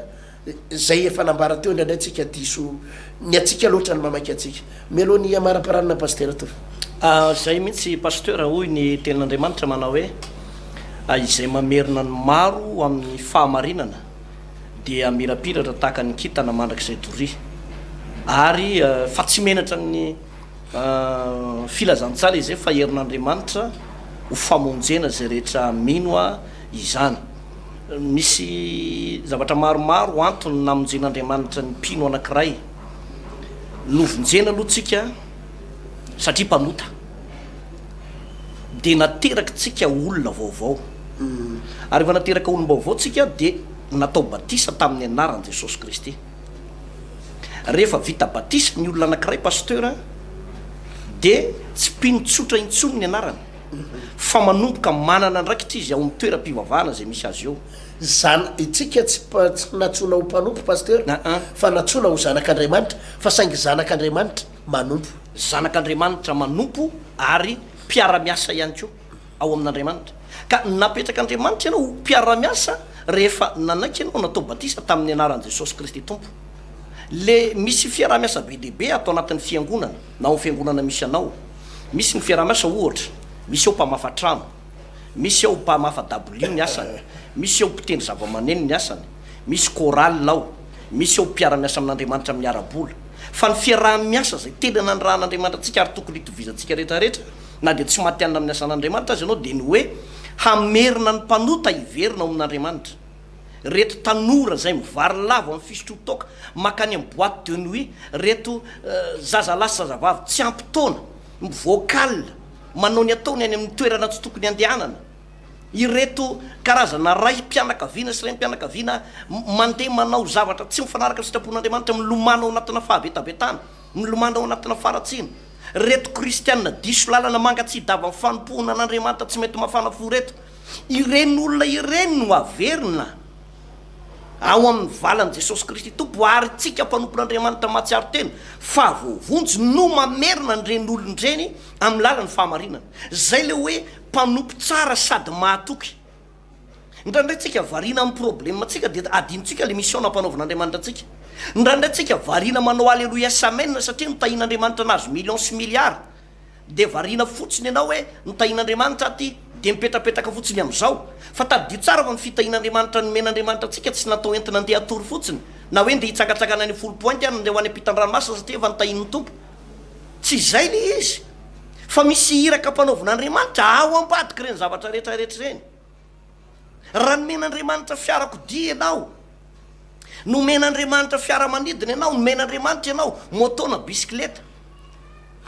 izay efa nambara teo, indraindray tsika diso, ny antsika loatra no mamaika antsika. Mialoha ny hamaraparanana Pasitera Tovo. Izay mihitsy Pasteur, hoy ny tenin'Andriamanitra manao hoe, izay mamerina ny maro amin'ny fahamarinana dia mirapiratra tahaka ny kintana mandrakizay doria. Ary fa tsy menatra ny filazantsara izay fa herin'Andriamanitra ho famonjena izay rehetra mino izany. Misy zavatra maromaro antony namonjen'Andriamanitra ny mpino anankiray. Novonjena aloha tsika satria mpanota. Dia nateraky tsika olona vaovao. Ary rehefa nateraka olom-baovao tsika dia natao batisa tamin'ny anaran'i Jesosy Kristy. Rehefa vita batisa ny olona anankiray Pasteur dia tsy mpino tsotra intsony ny anarany fa manomboka manana andraikitra izy ao amin'ny toeram-pivavahana izay misy azy eo. Zana, itsika tsy tsy nantsoina ho mpanompo Pasteur fa nantsoina ho zanak'Andriamanitra fa saingy zanak'Andriamanitra manompo. Zanak'Andriamanitra manompo ary mpiara-miasa ihany koa ao amin'Andriamanitra. Ka napetrak'Andriamanitra ianao ho mpiara-miasa rehefa nanaiky ianao natao batisa tamin'ny anaran'i Jesosy Kristy Tompo. Le misy fiaraha-miasa be dia be ato anatin'ny fiangonana na ao amin'ny fiangonana misy anao. Misy ny fiaraha-miasa ohatra, misy ao mpamafa trano, misy ao mpamafa dabilio ny asany, misy ao mpitendry zava-maneno ny asany, misy chorale ao, misy ao mpiara-miasa amin'Andriamanitra amin'ny ara-bola. Fa ny fiaraha-miasa izay tena nanirahan'Andriamanitra antsika ary tokony hitovizantsika rehetra rehetra na dia tsy matihanina amin'ny asan'Andriamanitra aza ianao dia ny hoe hamerina ny mpanota hiverina ao amin'Andriamanitra. Reto tanora izay mivarilavo amin'ny fisotroan-toaka mankany amin'ny boite de nuit, reto zazalahy sy zazavavy tsy ampy taona, mivoaka alina, manao ny ataony any amin'ny toerana tsy tokony handehanana, ireto karazana raim-pianakaviana sy renim-pianakaviana mandeha manao zavatra tsy mifanaraka amin'ny sitrapon'Andriamanitra, milomano ao anatina fahavetavetana. Milomano ao anatina faharatsiana. Reto kristiana diso lalana mangatsiadava ny fanompoana an'Andriamanitra tsy mety mafana fo reto. Ireny olona ireny no averina ao amin'ny valan'i Jesosy Kristy Tompo ary tsika mpanompon'Andriamanitra mahatsiaro tena fa voavonjy no mamerina an'ireny olona ireny amin'ny lalan'ny fahamarinana. Zay le hoe mpanompo tsara sady mahatoky. Indraindray tsika variana amin'ny problème tsika dia adinontsika le mission nampanaovin'Andriamanitra antsika. Indraindray tsika variana manao aleloia sy amen satria notahian'Andriamanitra nahazo millions sy milliards. Dia variana fotsiny ianao hoe notahian'Andriamanitra aho ty dia mipetrapetraka fotsiny amin'izao. Fa tadidio tsara fa ny fitahian'Andriamanitra nomen'Andriamanitra antsika tsy natao entina andeha hatory fotsiny na hoe ndeha hitsangatsangana any Foulpointe na ndeha ho any ampitan-dranomasina satria efa notahian'ny Tompo. Tsy izay le izy fa misy iraka ampanaovin'Andriamanitra ao ambadik'ireny zavatra rehetra rehetra ireny. Raha nomen'Andriamanitra fiarakodia ianao, nomen'Andriamanitra fiaramanidina ianao, nomen'Andriamanitra ianao moto na bisikileta.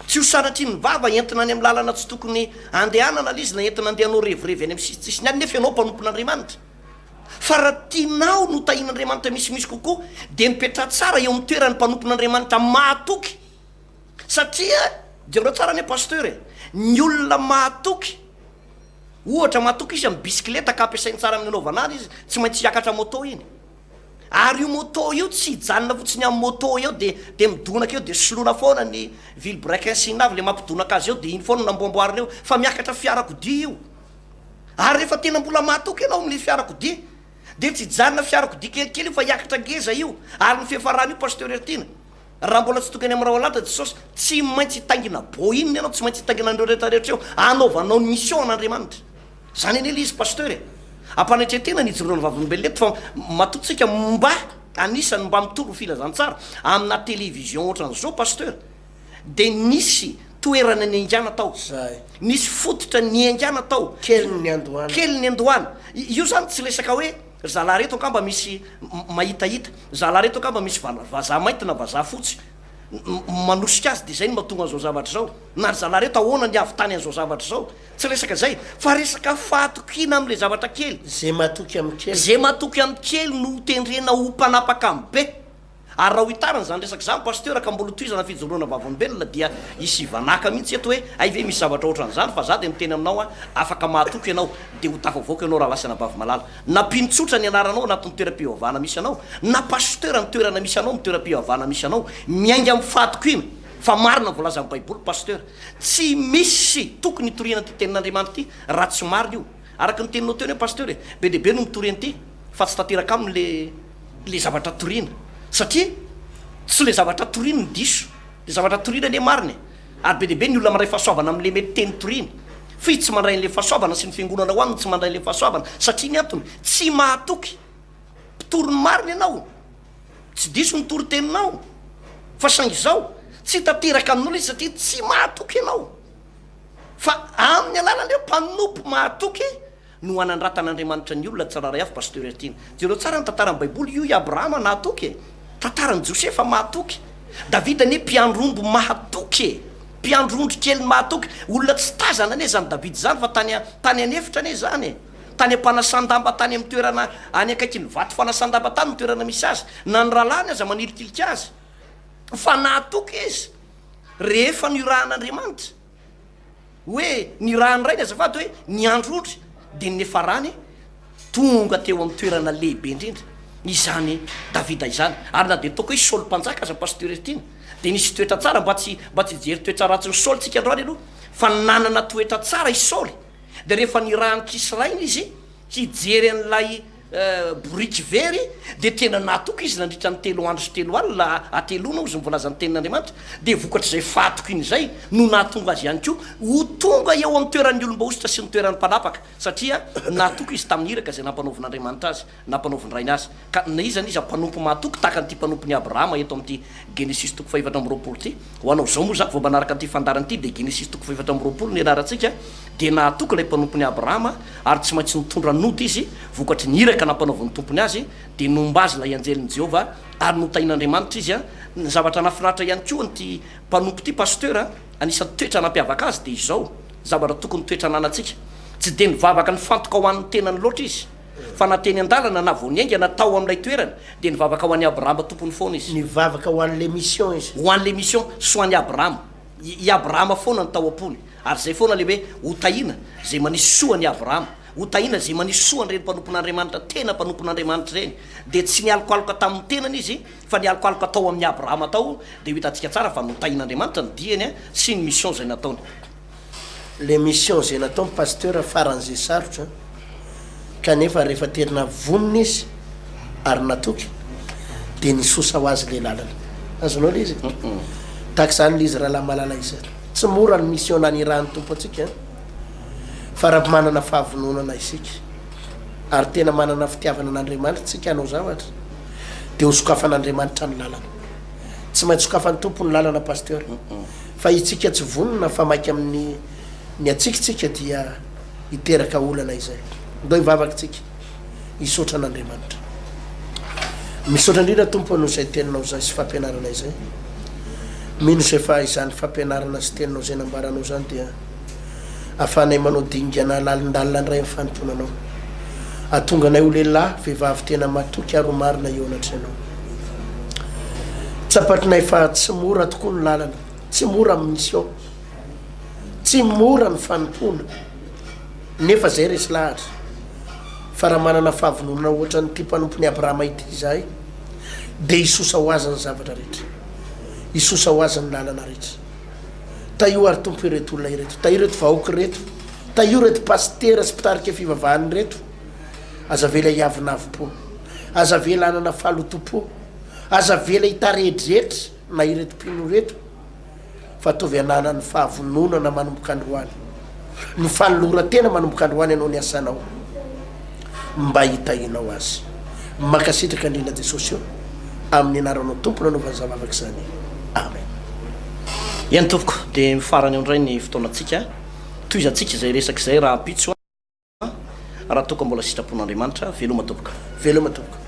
Tsy ho sanatrian'ny vava entina any amin'ny lalana tsy tokony handehanana ilay izy na entina andeha hanao revirevy any amin'ny sisintsisiny any nefa ianao mpanompon'Andriamanitra. Fa raha tianao no tahian'Andriamanitra misimisy kokoa dia mipetraha tsara eo amin'ny toeran'ny mpanompon'Andriamanitra mahatoky satria, jereo tsara anie Pasteur e, ny olona mahatoky, ohatra mahatoky izy amin'ny bisikileta ka ampiasainy tsara amin'ny anaovana azy izy, tsy maintsy hiakatra moto iny. Ary io moto io tsy hijanona fotsiny amin'ny moto eo dia dia midonaka eo dia soloina foana ny vilebrequin sy inona avy le mampidonaka azy eo dia iny foana no namboamboarina eo fa miakatra fiarakodia io. Ary rehefa tena mbola mahatoky ianao amin'ilay fiarakodia dia tsy hijanona fiarakodia kelikely io fa hiakatra ngeza io ary ny fiafaran'io Pasteur Heritiana raha mbola tsy tonga any amin'ny raholahy Jesosy tsy maintsy hitaingina Boeing ianao tsy maintsy hitaingina an'ireo rehetra rehetra eo hanaovanao ny mission an'Andriamanitra. Zany anie le izy Pasteur e! Ampanetren-tena ny hijoroan'ny vavolombelona eto fa matoa tsika mba anisany mba mitory ny filazantsara amina télévision ohatran'izao Pasteur de nisy toerana niaingàna tao, Zay. nisy fototra niaingàna tao, Kely ny niandohana. kely ny niandohana. Io zany tsy resaka hoe ry zalahy reto angamba misy mahitahita, zalahy reto angamba misy vazaha mainty na vazaha fotsy manosika azy de zay no mahatonga an'izao zavatra izao, na ry zalahy reto ahoana ny hahavitany an'izao zavatra izao. Tsy resaka izay, fa resaka fahatokiana amin'ilay zavatra kely. Ze matoky amin'ny kely. Ze matoky amin'ny kely no ho tendrena ho mpanapaka amin'ny be. Ary raha ho hitarina izany resaka izany Pasteur ka mbola ho tohizana fijoroana vavolombelona dia hisy hivanàka mihitsy eto hoe hay ve misy zavatra ohatran'izany fa za dia miteny aminao aho afaka mahatoky ianao dia ho tafavoaka ianao rahalahy sy anabavy malala. Na mpino tsotra ny anaranao anatin'ny toeram-pivavahana misy anao, na Pasteur ny toerana misy anao amin'ny toeram-pivavahana misy anao, miainga amin'ny fahatokiana fa marina ny voalazan'ny baiboly Pasteur. Tsy misy tokony hitoriana ity tenin'Andriamanitra ity raha tsy marina io. Araka ny teninao teo anie Pasteur e, be dia be no mitory an'ity fa tsy tanteraka aminy le le zavatra toriana. Satria tsy le zavatra toriany no diso. Le zavatra toriana anie marina e. Ary be dia be ny olona mandray fahasoavana amin'le mety teny toriany. Fa izy tsy mandray an'le fahasoavana sy ny fiangonana ao aminy tsy mandray an'le fahasoavana. Satria ny antony, tsy mahatoky. Mpitory ny marina ianao. Tsy diso ny toriteninao fa saingy izao, tsy tanteraka amin'olona izy satria tsy mahatoky ianao. Fa amin'ny alalan'ireo mpanompo mahatoky no anandratan'Andriamanitra ny olona tsirairay avy Pasteur Heritiana. Jereo tsara ny tantaran'ny baiboly, io i Abrahama nahatoky e! Tantaran'i Josefa mahatoky. Davida anie mpiandry omby mahatoky e! Mpiandry ondry kely mahatoky. Olona tsy tazana anie izany Davida izany fa tany tany an'efitra anie izany e! Tany am-panasan-damba tany amin'ny toerana any akaikin'ny vato fanasan-damba tany ny toerana misy azy. Na ny rahalahiny aza manilikilika azy. Fa nahatoky izy rehefa nirahan'Andriamanitra. Hoe nirahan'ny rainy azafady hoe niandry ondry dia nifarany tonga teo amin'ny toerana lehibe indrindra izany Davida izany. Ary na dia ataoko hoe Saoly mpanjaka aza Pasteur Tiana dia nisy toetra tsara mba tsy mba tsy hijery toetra ratsin'i Saoly tsika androany aloha fa nanana toetra tsara i Saoly. Dia rehefa nirahan'i Kisy rainy izy hijery an'ilay boriky very, dia tena nahatoky izy nandritra ny telo andro sy telo alina, hateloana hozy ny voalazan'ny tenin'Andriamanitra, dia vokatr'izay fahatokiana izay no nahatonga azy ihany koa ho tonga eo amin'ny toeran'ny olom-bahosotra sy ny toeran'ny mpanapaka, satria nahatoky izy tamin'ny iraka izay nampanaovin'Andriamanitra azy. nampanaovin-drainy azy. Ka na iza na iza mpanompo mahatoky tahaka an'ity mpanompon'i Abrahama eto amin'ity Genesisy toko fahefatra amby 20 ity, ho anao izao moa izany vao manaraka an'ity fandaharana ity dia Genesisy toko fahefatra amby 20 no ianarantsika, dia nahatoky ilay mpanompon'i Abrahama ary tsy maintsy nitondra nody izy vokatry ny iraka nampanaovin'ny tompony azy, dia nomba azy ilay anjelin'i Jehovah ary notahin'Andriamanitra izy. Ny zavatra nahafinaritra ihany koa an'ity mpanompo ity Pasteur, anisan'ny toetra nampiavaka azy dia izao, zavatra tokony toetra ananantsika, tsy dia nivavaka nifantoka ho an'ny tenany loatra izy, Fa na teny an-dalana na vao niainga na tao amin'ilay toerana, dia nivavaka ho an'i Abrahama tompony foana izy. Nivavaka ho an'ilay mission izy. Ho an'ilay mission sy ho an'i Abrahama. I Abrahama foana no tao am-pony. Ary izay foana ilay hoe, Hotahiana izay manisy soa an'i Abrahama. Hotahiana izay manisy soa an'ireny mpanompon'Andriamanitra, tena mpanompon'Andriamanitra ireny. Dia tsy nialokaloka tamin'ny tenany izy, fa nialokaloka tao amin'i Abrahama tao, dia ho hitantsika tsara fa notahian'Andriamanitra ny diany sy ny mission izay nataony. Le mission zay nataony pasteur faran'izay sarotra kanefa rehefa tena vonona izy ary natoky de nisosa ho azy le lalana. Azonao le izy? Tahaka izany le izy rahalahy malala izany. Tsy mora ny mission nanirahan'ny Tompo antsika fa raha manana fahavononana isika ary tena manana fitiavana an'Andriamanitra tsika hanao zavatra de ho sokafan'Andriamanitra ny lalana. Tsy maintsy sokafan'ny Tompo ny lalana pasteur. Fa itsika tsy vonona fa maika amin'ny ny antsika tsika dia hiteraka olana izay. Ndao hivavaka tsika hisaotra an'Andriamanitra. Misaotra indrindra Tompo noho izay teninao izay sy fampianarana izay. Mino izay fa izany fampianarana sy teninao izay nambaranao izany dia ahafahanay manao dingana lalindalina indray amin'ny fanompoana Anao. Hahatonga anay ho lehilahy, vehivavy tena matoky ary ho marina eo anatrehanao. Tsapatrinay fa tsy mora tokoa ny lalana, tsy mora amin'ny mission, tsy mora ny fanompoana, nefa izay resy lahatra fa raha manana fahavononana ohatran'ity mpanompon'i Abrahama ity izahay dia hisosa ho azy ny zavatra rehetra, hisosa ho azy ny lalana rehetra. Tahio ary Tompo ireto olona ireto, tahio ireto vahoaka ireto, tahio ireto pasitera sy mpitarika fivavahana ireto. Aza avela hiavonavom-po, aza avela hanana fahalotoam-po, aza avela hitaredretra na ireto mpino ireto, fa ataovy hanana ny fahavononana manomboka androany, ny fanoloran-tena manomboka androany hanao ny asanao mba hitahianao azy. Mankasitraka indrindra Jesosy o, amin'ny anaranao Tompo nanaovana izany vavaka izany. Amen. Eny tompoko, dia mifarana eo indray ny fotoanantsika. Tohizantsika izay resaka izay rahampitso raha toa ka mbola sitrapon'Andriamanitra. Veloma tompoko. Veloma tompoko.